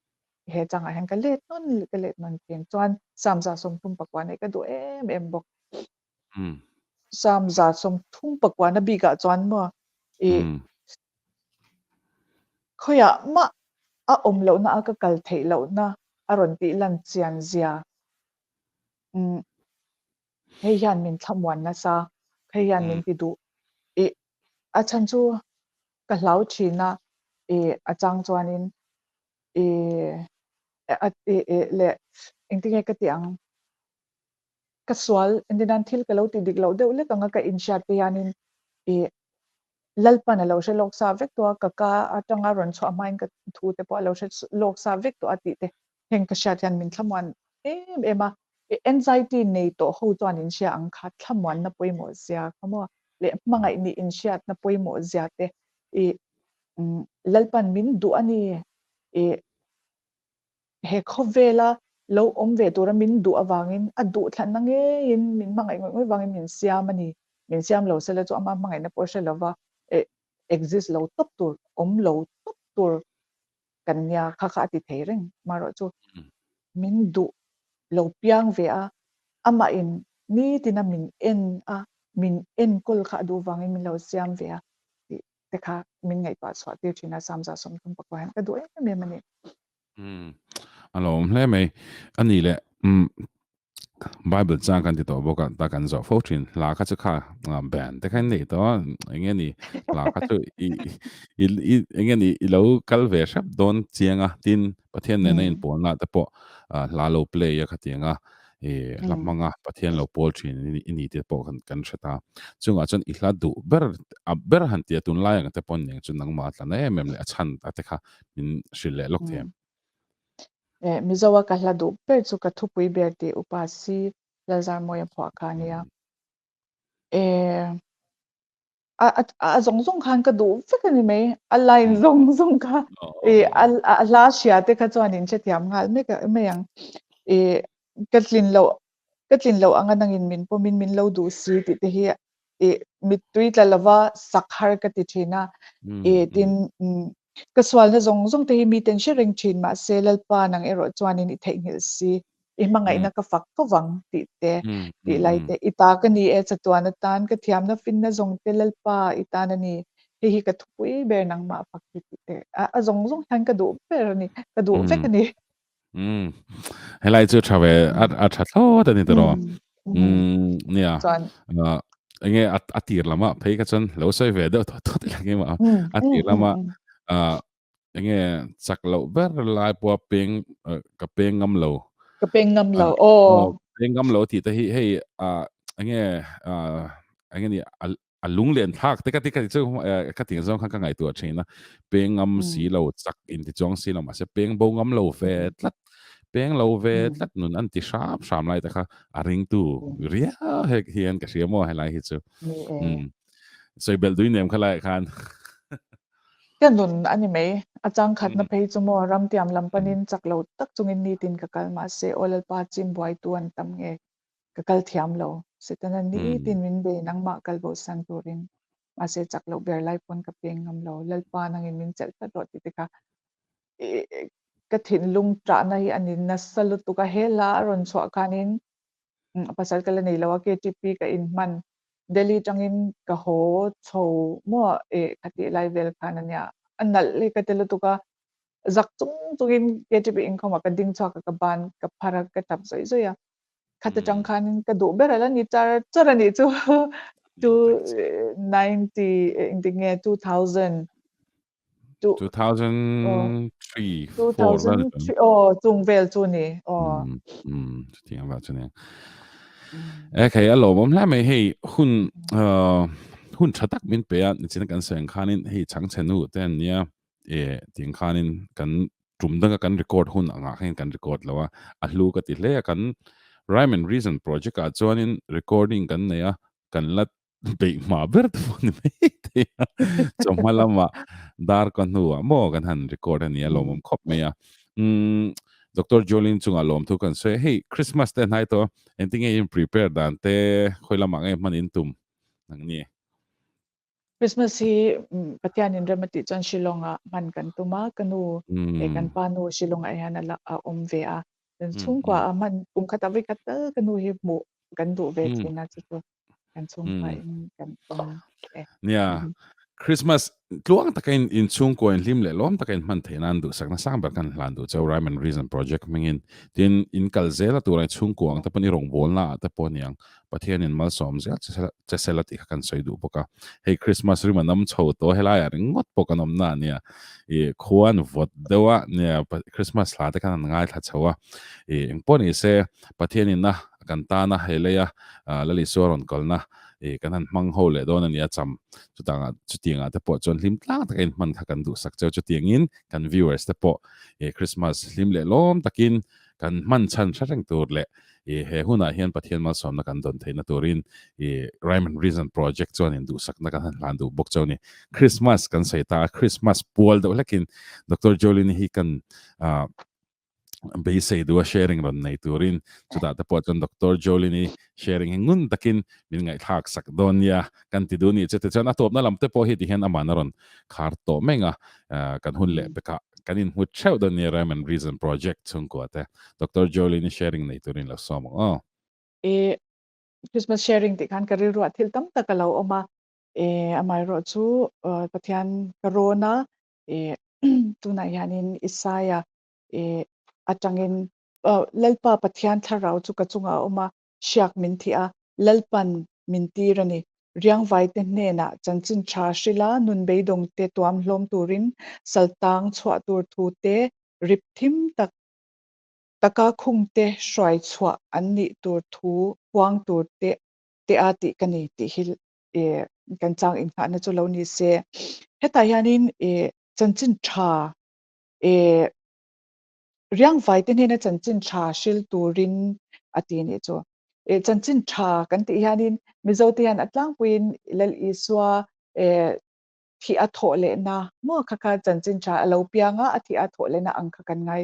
he changah hian ka let nawn ka let nawn thin chuan Psalm 134 neih ka duh em em bawk. Psalm 134 na bikah chuan maw ih khawiah mah a awm lohna a ka kal theih lohna a rawn tih lan chian zia umm hei hian min thlamuan nasa hei hian min ti duh ih a chhan chu ka hlau thin a ih a chang chuanin ih a ih ih leh engtinge ka tih ang ka sual engtin thil ka lo ti dik loh deuh lek anga ka inhriat te hianin ih Lalpan a lo hre lawk sa vek tawh a ka ka atanga rawn chhuah hmain ka thu te pawh a lo hre lawk sa vek tawh a tih te heng ka hriat hian min thlamuan em em a ih anxiety nei tawh ho chuan in hria ang kha thlamuanna pawimawh zia kha maw leh hmangaih nih inhriatna pawimawh zia te ih Lalpan min duh a ni ih he khawvela lo awm ve tura min duh avangin a duh thlanna ngeiin min hmangaih ngawih ngawih vangin min siam a ni. Min siam lo sela chu ama hmangaihna pawh hre lova eh exist lo tawp tur, awm lo tawp tur kan nia kha kha a ti thei reng. Marawh chu min duh lo piang ve a, amahin nitina min en a, min enkawl kha a duh vangin min lo siam ve a tih te kha min ngaihtuah chhuah tir thin a, Samza 34 hian ka duh em em a ni. Umm a lo awm hle mai. A nih leh umm Bible chang kan ti tawh bawk a, ta kan zawh fo thin. Hla kha chu kha band te kha in nei tawh a, eng nge ni hla kha chu i i i eng nge ni i lo kal ve hrep dawn chiang a, tin Pathian nena inpawlna te pawh hla lo play a khatiang a, i hla hmanga Pathian lo pawl thin i ni te pawh kan kan hre ta. Chungah chuan i hla duh ber a ber han tia tunlai ang te pawh nen chu nangmah a tla na em em leh a chhan a te kha min hrilh leh lawk thei em? Eh, Mizo a ka hla duh ber chu ka thupui ber tih Upa Si Lalzarmawia phuah kha a nia. Eh, a a a zawng zawng khan ka duh vek a ni mai, a line zawng zawng kha eh a a hla hria te kha chuan in hrethiam nghal mek mai ang. Eh, ka tlin loh ka tlin loh anga nangin min pawmin min lo duh si tih te hi eh mittui tla lova sak har ka ti thin a. Eh, tin Ka sualna zawng zawng te hi miten hre reng thin mahse Lalpa nang erawh chuanin i theihnghilh si, i hmangaihna ka fak fo vang tih te, tih lai te, i ta ka ni e chatuan atan ka thiamna finna zawng te Lalpa i tan a ni, hei hi ka thupui ber nangmah fak hi tih te, a zawng zawng hian ka duh ber a ni, ka duh vek a ni. Umm helai chu tha ve a tha thlawt a ni tawh umm nia enge a tir lama phei kha chuan lo sawi ve deuh thawt thawt ila nge maw a tir lama enge chak loh ber lai pawha peng ka peng ngam lo ka peng ngam lo aw peng ngam lo tih te hi hei enge enge ni a lunglen thlak te ka ti ka ti chu ka ti zawng khan ka ngaihtuah thin a peng ngam si lo chak in ti chuang si lo mahse peng bo ngam lo ve tlat peng lo ve tlat nun an ti hram hram lai te kha a ringtu riau hek hian ka hria maw helai hi chu sawi belh dui nem kha lai khan ka nun a ni mai a chang khatna phei chu maw ramtiam lam panin chak lo tak chungin nitin ka kal mahse aw Lalpa chim buaitu an tam nge Ka kal thiam lo. Setana nitin min bei nangmah kal bosan turin. Mahse chak loh ber lai pawn ka peng ngam lo. Lalpa nangin min chelh tlat rawh tih te kha ka thinlung ṭahna hi a ni nasa lutuk a. He hla a rawn chhuah khanin pasal ka la nei lo a, KTP ka inhman. Delhi tangin ka haw chho maw khatih lai vel khan a nia. A nalh hi ka ti lutuk a. Zak chung chungin KTP inkhawmah ka ding chhuak a, ka ban ka phar a, ka ṭap zawih zawih a. Khat atang khanin ka duh ber ala ni char char a nih chu 2 90 engtik nge 2000. 2003 4 vel 2003 aw chung vel chu ni aw. Chutiang vel chu ni. E khai a lawmawm hle mai hei hun hun tha tak min pe a nichina kan sawi ang khanin hei chhangchhe nu te an nia e tiang khanin kan tum danga kan record hun angah khan kan record lo a a hlu ka ti hle a kan Rhyme and Reason project ah chuanin recording kan nei a kan la beih hma ber te pawh ni mai thei a chawhma lamah dar ka hnuah maw kan han record a nia lawmawm khawp mai a umm Doctor Jolene chungah lawmthu kan sawi a hei Christmas te a hnai tawh a engtin nge in prepare dan te khawi lamah nge hman in tum ang ni? Christmas hi Pathian in rem a tih chuan Shillong ah hman kan tum a ka nu leh kan pa nu Shillong ah hian a awm ve a chhungkua ah hman kum khatah vawikhat tal ka nu hi hmuh kan duh ve thin a chu chu kan chhungkua in kan tum e. Nia, Christmas tluang taka in in chhungkua in hlim leh lawm taka in hman theih nan duhsakna sang ber kan hlan duh cheu Rhyme and Reason project hmingin tin in kal zel a tura i chhungkua ang te pawn i rawngbawlna ah te pawh aniang Pathian in malsawm zel che sela tih kha kan sawi duh bawk a. Hei Christmas rim a nam chho tawh helai ah ringawt pawh kan awmna ania i khua an vawt deuh a nia Christmas hla te khan an ngaithla chho a i engpawh ni se Pathian in a kan tana hei leia Lal Isua rawn kalna i kan han hmang ho leh dawn a ni a cham chutangah chutiangah te pawh chuan hlim tlang taka inhman kha kan duhsak cheu chutiangin kan viewers te pawh i Christmas hlim leh lawm takin kan hman chhan hre reng tur leh i he hunah hian Pathian malsawmna kan dawn theihna turin i Rhyme and Reason project chuan in duhsakna kan han hlan duh bawk cheu a ni. Christmas kan sawi ta a, Christmas pual deuh hlekin Doctor Jolene hi kan beisei duh a sharing rawn nei turin chutah te pawh chuan Doctor Jolene-i sharing hi ngun takin min ngaihthlak sak dawn nia kan ti duh ni che tichuan a tawpna lam te pawh hi tihian aman a rawn khar tawh meng a kan hun leh pekah kan inhmu theuh dawn nia Rhyme and Reason project chhungkua te Doctor Jolene-i sharing nei turin lo sawm ang aw. I Christmas sharing tih khan ka rilruah thil tam tak a lo awm a, amaherawh chu Pathian ka rawn a, i tunah hianin Isaia i atangin Lalpa Pathian thlarau chu ka chungah a awm a, hriak min thih a, Lalpan min tir a ni. Riangvaite hnenah chanchin tha hrila nun beidawngte tuam hlawm turin saltang chhuah tur thu te, rip thim tak taka khungte hruai chhuah an nih tur thu puang tur te te a tih ka ni tih hi kan chang inngahna chu lo ni se. Hetah hianin chanchin tha riangvaite hnena chanchin tha hril turin a ti nih chu. Chanchin tha kan tih hianin Mizote hian a tlangpuiin Lal Isua thih a thawh lehna maw kha kha chanchin tha a lo piang a, a thih a thawh lehna ang kha kan ngai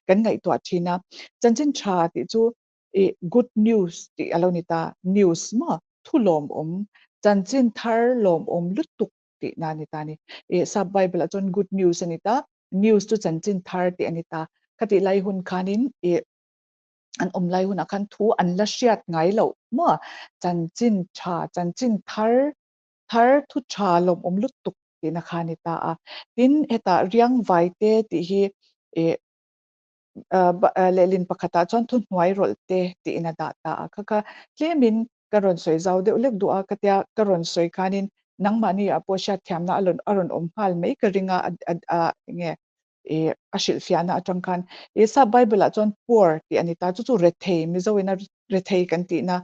kan ngaihtuah thin a. Chanchin tha tih chu i good news tih a lo ni ta, news maw thu lawmawm, chanchin thar lawmawm lutuk tih na a ni ta a ni. I sap bible ah chuan good news a ni ta, news chu chanchin thar tih a ni ta. Khatih lai hun khanin i an awm lai hunah khan thu an la hriat ngai loh maw chanchin tha, chanchin thar thar thu tha lawmawm lutuk tihna kha a ni ta a. Tin, hetah riangvai te tih hi i lehlin pakhatah chuan thuhnuai rawlh te tiin a dah ta a. Kha kha tlemin ka rawn sawi zau deuh lek duh a, ka tia ka rawn sawi khanin nangmahni ah pawh hriatthiamna a rawn a rawn awm nghal mai ka ring a, a enge ih a hrilhfiahna atang khan. Ih sap bible ah chuan poor tih a ni ta, chu chu rethei Mizo ina rethei kan tihna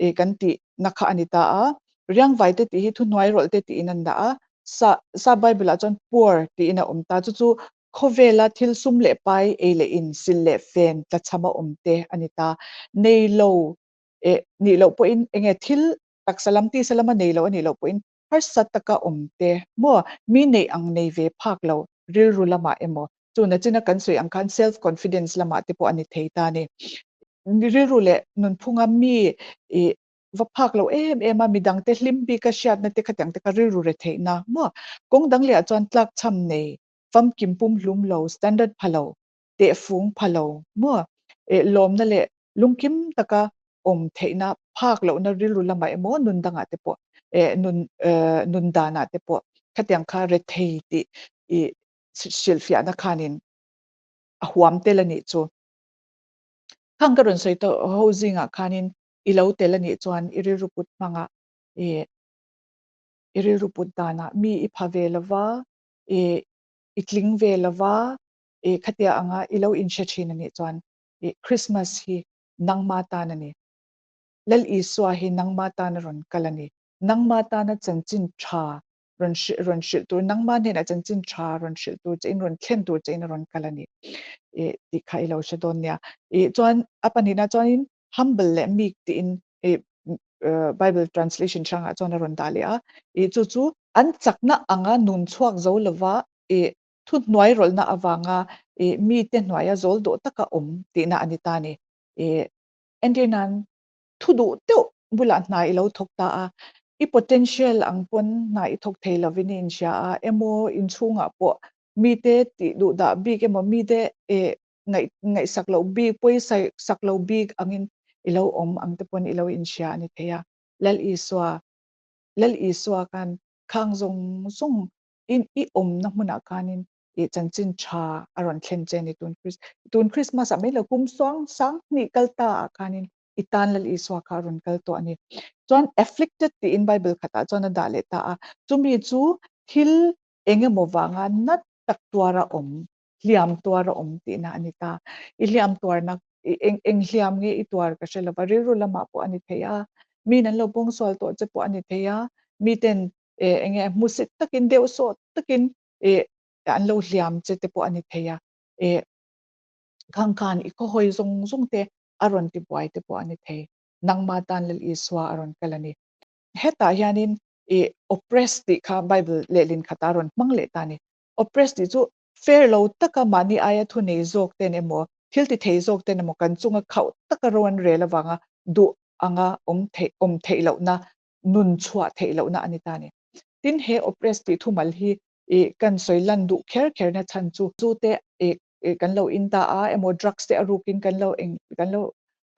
ih kan tihna kha a ni ta a. Riangvai te tih hi thuhnuai rawlh te tiin an dah a, sa sap bible ah chuan poor tiin a awm ta, chu chu Khawvela thil sum leh pai, ei leh in, sil leh fen, tlachham a awm te a ni ta. Nei lo eh nih loh pawhin enge thil taksa lam tisa lama nei lo a nih loh pawhin harsa taka awm te maw mi neih ang nei ve phak lo rilru lamah emaw chuna china kan sawi ang khan self confidence lamah te pawh a ni thei ta a ni. Rilru leh nunphunga mi ih va phak lo em em a, midangte hlim bika hriatna te khatiang te kha rilru re theihna maw kawng dang leh ah chuan tlakchham nei famkim pumhlum lo, standard pha lo, tehfung pha lo maw? Eh, lawmna leh lungkim taka awm theihna phak lohna rilru lamah emaw nun dangah te pawh eh nun eh nun danah te pawh khatiang kha rethei tih ih hrilhfiahna khanin a huam tel a nih chu. Khang ka rawn sawi tawh ho zingah khanin i lo tel a nih chuan i rilru put hmangah ih i rilru put danah mi i pha ve lova, i. i tling ve lova i khatia anga i lo inhre thin a nih chuan i Christmas hi nangma tan a ni. Lal Isua hi nangma tan a rawn kal a ni. Nangma tana chanchin tha rawn rawn hrilh tur, nangma hnenah chanchin tha rawn hrilh tur che in rawn thlen tur che in a rawn kal a ni i tih kha i lo hre dawn nia. I chuan a pahnihna chuanin humble leh meek tiin i Bible translation hrangah chuan a rawn dah leh a. I chu chu an chakna anga nun chhuak zo lova i thuhnuai rawlhna avanga i mite hnuaia zawl dawh taka awm tihna a ni ta a ni. I entir nan thu duh deuh bulah hna i lo thawk ta a, i potential ang pawn hna i thawk thei lovin i inhria a, emaw inchhungah pawh mite tih duh dah bik emaw mite eh ngaih ngaihsak loh bik, pawisa sak lo bik angin i lo awm ang te pawn i lo inhria a ni thei a. Lal Isua, Lal Isua khan khang zawng zawng in i awmna hmunah khanin i chanchin tha a rawn thlen che a ni. Tun Chris tun Christmas ah mai lo kum suang sang hnih kal ta ah khanin i tan Lal Isua kha a rawn kal tawh a ni. Chuan afflicted tiin Bible khatah chuan a dah leh ta a, chumi chu thil eng emaw vanga nat tak tuara awm, hliam tuara awm tihna a ni ta. I hliam tuarna i eng eng hliam nge i tuar ka hre lova, rilru lamah pawh a ni thei a, miin an lo pawngsual tawh che pawh a ni thei a, miten eh eng nge hmusit takin deuh sawh takin eh an lo hliam che te pawh a ni thei a, eh khang khan i khawhawi zawng zawng te a rawn ti buai te pawh a ni thei. Nangma tan Lal Isua a rawn kal a ni. Hetah hianin i oppress tih kha Bible lehlin khatah a rawn hmang leh ta a ni. Oppress tih chu fair lo taka mahni aia thu nei zawk ten emaw, thil ti thei zawk ten emaw kan chunga khauh taka ro an rel avanga duh anga awm theih awm theih lohna, nun chhuah theih lohna a ni ta a ni. Tin, he oppress tih thumal hi i kan sawi lan duh kher kherna chhan chu zu te i i kan lo in ta a emaw drugs te a rukin kan lo eng kan lo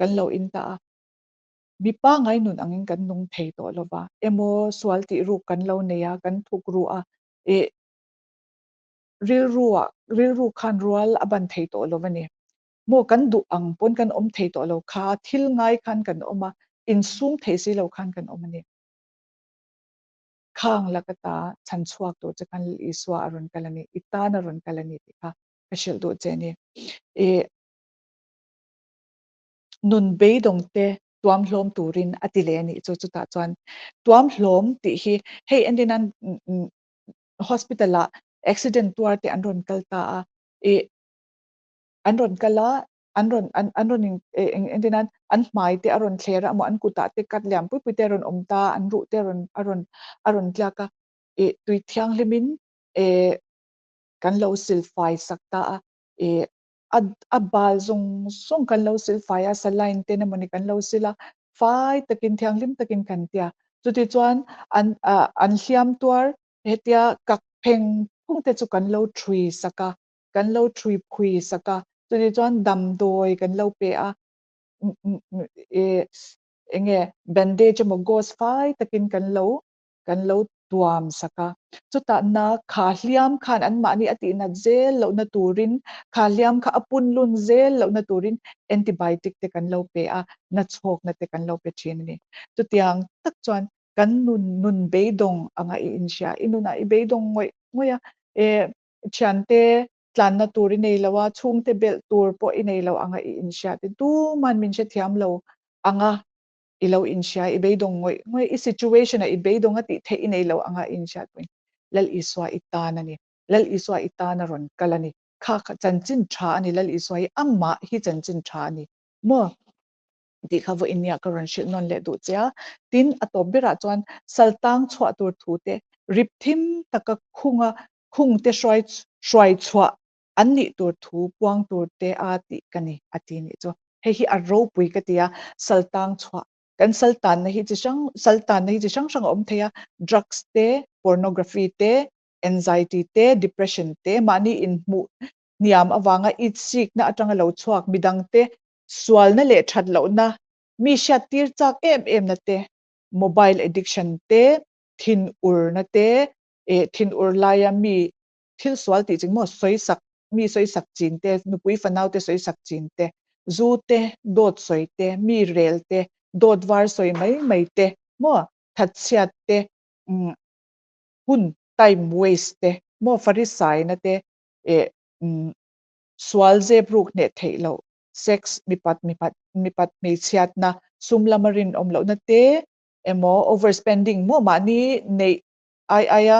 kan lo in ta a, mi pangai nun angin kan nung thei tawh lo va, emaw sual tih ruk kan lo nei a, kan thuk ru a, i rilruah rilru khan rual a ban thei tawh lo a ni. Maw kan duh ang pawn kan awm thei tawh lo kha, thil ngai khan kan awm a, insum thei si lo khan kan awm a ni. Khang laka ta chhan chhuak tur che khan Isua a rawn kal a ni, i tan a rawn kal a ni tih kha ka hrilh duh che a ni. I nun beidawng te tuam hlawm turin a ti leh a nih chu, chutah chuan tuam hlawm tih hi hei entir nan hospital ah accident tuar te an rawn kal ta a, i an rawn kal a, an rawn an an rawn in eng entir nan an hmai te a rawn thler a emaw an kutah te cut lian pui pui te a rawn awm ta a, an ruh te a rawn a rawn a rawn tliak a, ih tui thianghlimin eh kan lo silfai sak ta a, ih a a bal zawng zawng kan lo silfai a, saline ten emawni kan lo sil a, fai takin thianghlim takin kan tia, chuti chuan an ah an hliam tuar hetia kak pheng phung te chu kan lo thui sak a, kan lo thui phui sak a, chuti chuan damdawi kan lo pe a, eng nge bandage emaw gauze fai takin kan lo kan lo tuam sak a, chutah na kha hliam khan anmahni a tihnat zel lohna turin kha hliam kha a pun lun zel lohna turin antibiotic te kan lo pe a, na chhawkna te kan lo pe thin a ni. Chutiang tak chuan kan nun nun beidawng anga i inhria, i nunah i beidawng ngawih ngawih a, eh Thiante tlanna tur i nei lo a, chhungte belh tur pawh i nei lo anga i inhriat i tuman min hrethiam lo anga i lo inhria, i beidawng ngawih ngawih, i situation ah i beidawng a tih theih i nei lo anga i inhriat pawhin Lal Isua i tan a ni, Lal Isua i tan a rawn kal a ni, kha kha chanchin tha a ni, Lal Isua hi amah hi chanchin tha a ni maw? Tih kha vawiin nia ka rawn hrilh nawn leh duh che a. Tin, a tawp berah chuan saltang chhuah tur thu te, rip thim taka khunga khungte hruai hruai chhuah an nih tur thu puang tur te a tih ka ni a ti nih chu. Hei hi a ropui ka ti a, saltang chhuah kan saltanna hi chi hrang saltanna hi chi hrang hrang a awm thei a, drugs te, pornography te, anxiety te, depression te, mahni inhmuh hniam avanga itsikna atanga lo chhuak midangte sualna leh that lohna, mi hriattir chak em em na te, mobile addiction te, thin urna te, eh thin ur laia mi thil sual tih ching maw sawisak, mi sawisak chin te, nupui fanau te sawisak chin te, zu te, dawt sawi te, mi rel te, dawt var sawi mai mai te maw, thatchhiat te, umm hun time waste te. Maw Farisaina te eh sual zep ruk hneh theih loh, sex, mipat mipat mipat hmeichhiatna, sum lama rinawm lohna te emaw overspending maw mahni neih ai aia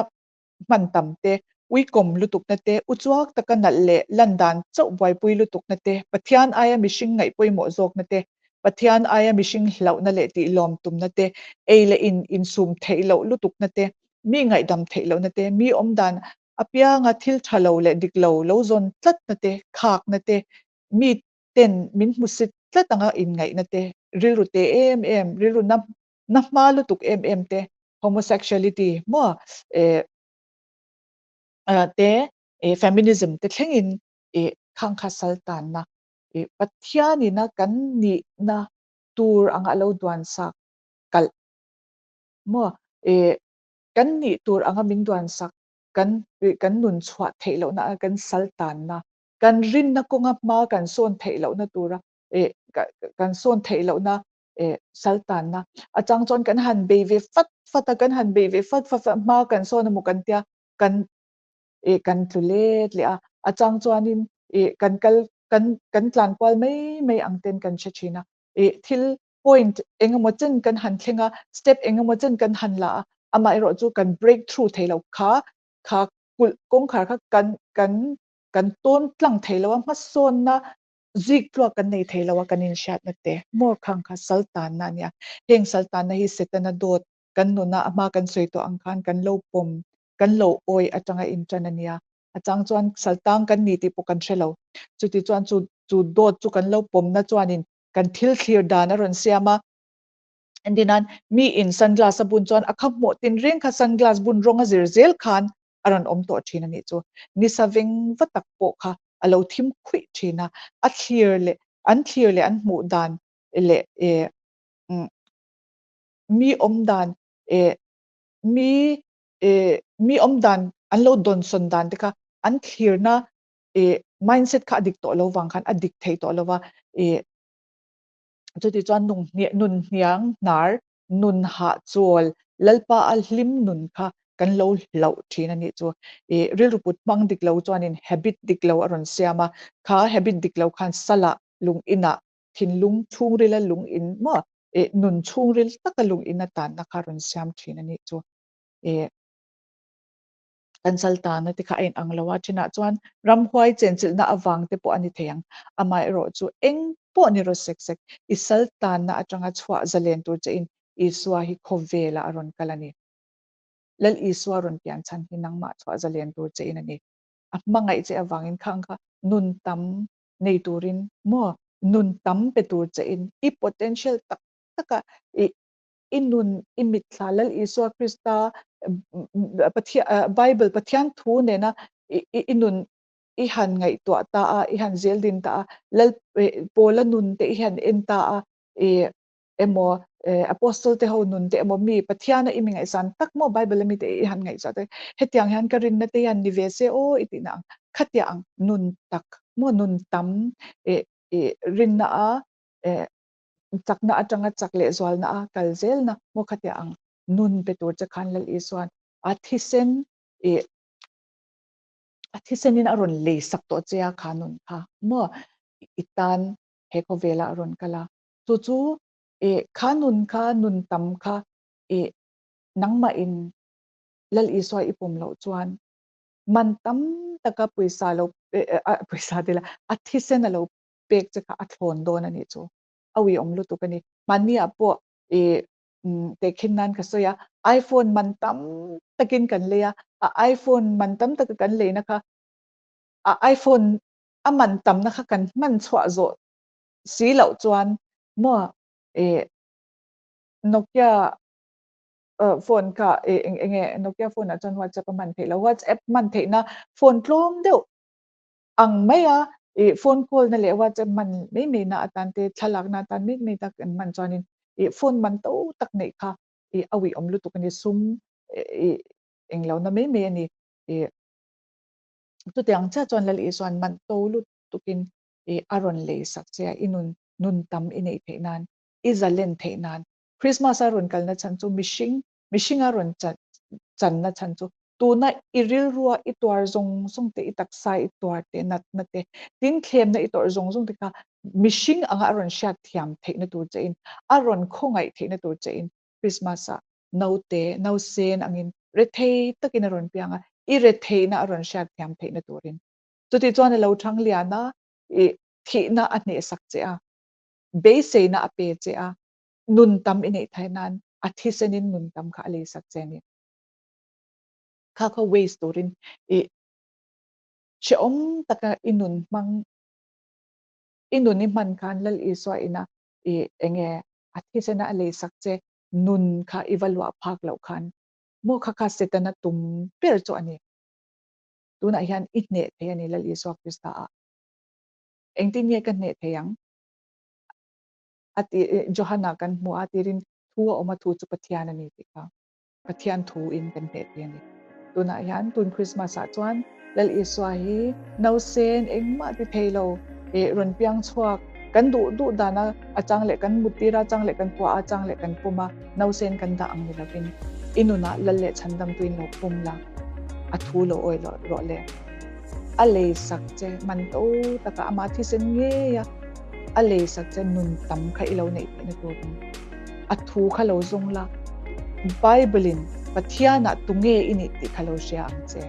hman tam te, uikawm lutukna te, uchuak taka nalh leh lan dan chauh buaipui lutukna te, Pathian aia mihring ngaih pawimawh zawkna te, Pathian aia mihring hlauhna leh tihlawm tumna te, ei leh in insum theih loh lutukna te, mi ngaihdam theih lohna te, mi awmdan apianga thil tha lo leh dik lo lo zawn tlatna te, khakna te, mi ten min hmusit tlat anga inngaihna te, rilru te em em, rilru na na hma lutuk em em te, homosexuality maw eh te eh feminism te thlengin eh khang kha sal tanna eh Pathianina kan nihna tur anga a lo duan sak kalh maw eh kan nih tur anga min duan sak kan kan nun chhuah theih lohna a kan sal tanna kan rinna kawnga hma kan sawn theih lohna tura eh kan sawn theih lohna eh sal tanna a chang chuan kan han bei ve fat fat a kan han bei ve fat fat a hma kan sawn emaw kan tia kan eh kan tlu let leh a a chang chuanin eh kan kal kan kan tlan kual mai mai ang ten kan hre thin a eh thil point engemaw chen kan han thleng a step engemaw chen kan han la a amaherawh chu kan break through thei lo kha kha kulh kawngkhar kha kan kan kan tawn tlang thei lo a hmasawnna zik tluak kan nei thei lo a kan inhriatna te maw khang kha sal tanna a nia. Heng sal tanna hi Setana dawt kan nuna a hma kan sawi tawh ang khan kan lo pawm kan lo awi atanga intan a nia. A chang chuan sal tang kan ni tih pawh kan hre lo. Chuti chuan chu chu dawt chu kan lo pawmna chuanin kan thil thlir dan a rawn siam a. Entirnan mi in sunglass a bun chuan a kha hmuh tinreng kha sunglass bun rawng a zir zel khan a rawn awm tawh thin a nih chu. Nisa veng va tak pawh kha a lo thim khuih thin a, a thlir leh an thlir leh an hmuh dan leh eh mi awm dan eh mi eh mi awm dan an lo dawnsawn dan te kha an thlirna eh mindset kha a dik tawh lo vang khan a dik thei tawh lo va eh chuti chuan nung nun hniang hnar nun hahchawl Lalpa a hlim nun kha kan lo hlauh thin a nih chu. Ih rilru put hmang dik lo chuanin habit dik lo a rawn siam a, kha habit dik lo khan salah lung inah thinlung chhungrila lung in maw ih nun chhungril taka lung in a tanna kha a rawn siam thin a nih chu. Ih kan sal tana te kha a inang lo a, thinah chuan ramhuai chenchilhna avang te pawh a ni thei ang. Amaherawh chu eng pawh ni rawh sek sek, i sal tanna atanga chhuah zalen tur che in Isua hi khawvelah a rawn kal a ni. Lal Isua rawn pian chhan hi nangmah chhuah zalen tur che in a ni. A hmangaih che avangin khang kha nun tam nei turin maw nun tam pe tur che in i potential tak taka i i nun i mitthla Lal Isua Krista Pathian Bible Pathian thu nena i nun i han ngaihtuah ta a i han zel din ta a Lal Pawla nun te i han en ta a i emaw Apostle te ho nun te emaw mi Pathiana i mi ngaihsan tak maw Bible a mi te i han ngaihtuah te hetiang hian ka rinna te hian ni ve se aw i tihna ang khatiang ang nun tak maw nun tam i rinna a chakna atanga chak leh zualna a kal zelna maw khatiang ang nun pe tur che khan Lal Isuan a thisen i a thisenin a rawn lei sak tawh che a kha nun kha maw i tan he khawvelah a rawn kal a chu chu i kha nun kha nun tam kha i nangmah in Lal Isua i pawm loh chuan man tam taka pawisa lo pawisa te la a thisen a lo pek che kha a thlawn dawn a nih chu a uiawm lutuk a ni. Mahni ah pawh i tehkhin nan ka sawi a, iPhone man tam takin kan lei a, a iPhone man tam taka kan leina kha a iPhone a man tamna kha kan hman chhuah zawh si loh chuan maw i Nokia phone kha i eng enge Nokia phone ah chuan WhatsApp a hman theih loh, WhatsApp hman theihna phone tlawm deuh ang mai a, ih phone call na leh WhatsApp hman mai mai na atan te thlalak na atan mai mai tak an hman chuanin ih phone man to tak neih kha ih a uih awm lutuk a ni sum ih englo na mai mai a ni ih chutiang chiah chuan Lal Isuan man to lutukin ih a rawn lei sak che a i nun nun tam i neih theih nan i zalen theih nan Christmas a rawn kalna chhan chu mihring mihringa rawn chan channa chhan chu. Tuna i rilrua i tuar zawng zawng te, i taksa i tuar te, natna te, tin thlemna i tawrh zawng zawng te kha mihring anga a rawn hriat thiam theihna tur che in, a rawn khawngaih theihna tur che in Christmas ah naute, nausen angin rethei takin a rawn piang a, i retheihna a rawn hriat thiam theihna turin. Chutih chuan a lo thang lian a, i thihna a hnehsak che a, beiseina a pe che a, nun tam i neih theih nan a thisenin nun tam kha a leisak che a ni. Kha kha waste turin i hrehawm taka i nun hmang, i nun i hman khan Lal Isua ina i enge a thisena a leisak che nun kha i va luah phak loh khan maw kha kha Setana tum ber chu a ni. Tunah hian i hneh thei a ni Lal Isua Krista ah. Engtin nge ka hneh thei ang? A ti Johana kan hmu a tirin thu a awm a thu chu Pathian a ni tih kha. Pathian thu in kan hneh thei a ni. Tunah hian tun Christmas ah chuan Lal Isua hi nausen engmah ti thei lo eh rawn piang chhuak kan duh duh dan a a chang leh kan mut tir a chang leh kan puah a chang leh kan pum a nausen kan dah ang ni lovin i nunah Lal leh Chhandamtu in lo pum la a thu lo awi rawh le. A lei sak che man to taka amah thisen ngei a a lei sak che nun tam kha i lo neih theihna turin a thu kha lo zawng la, Bible in Pathianah tunge i nih tih kha lo hria ang che.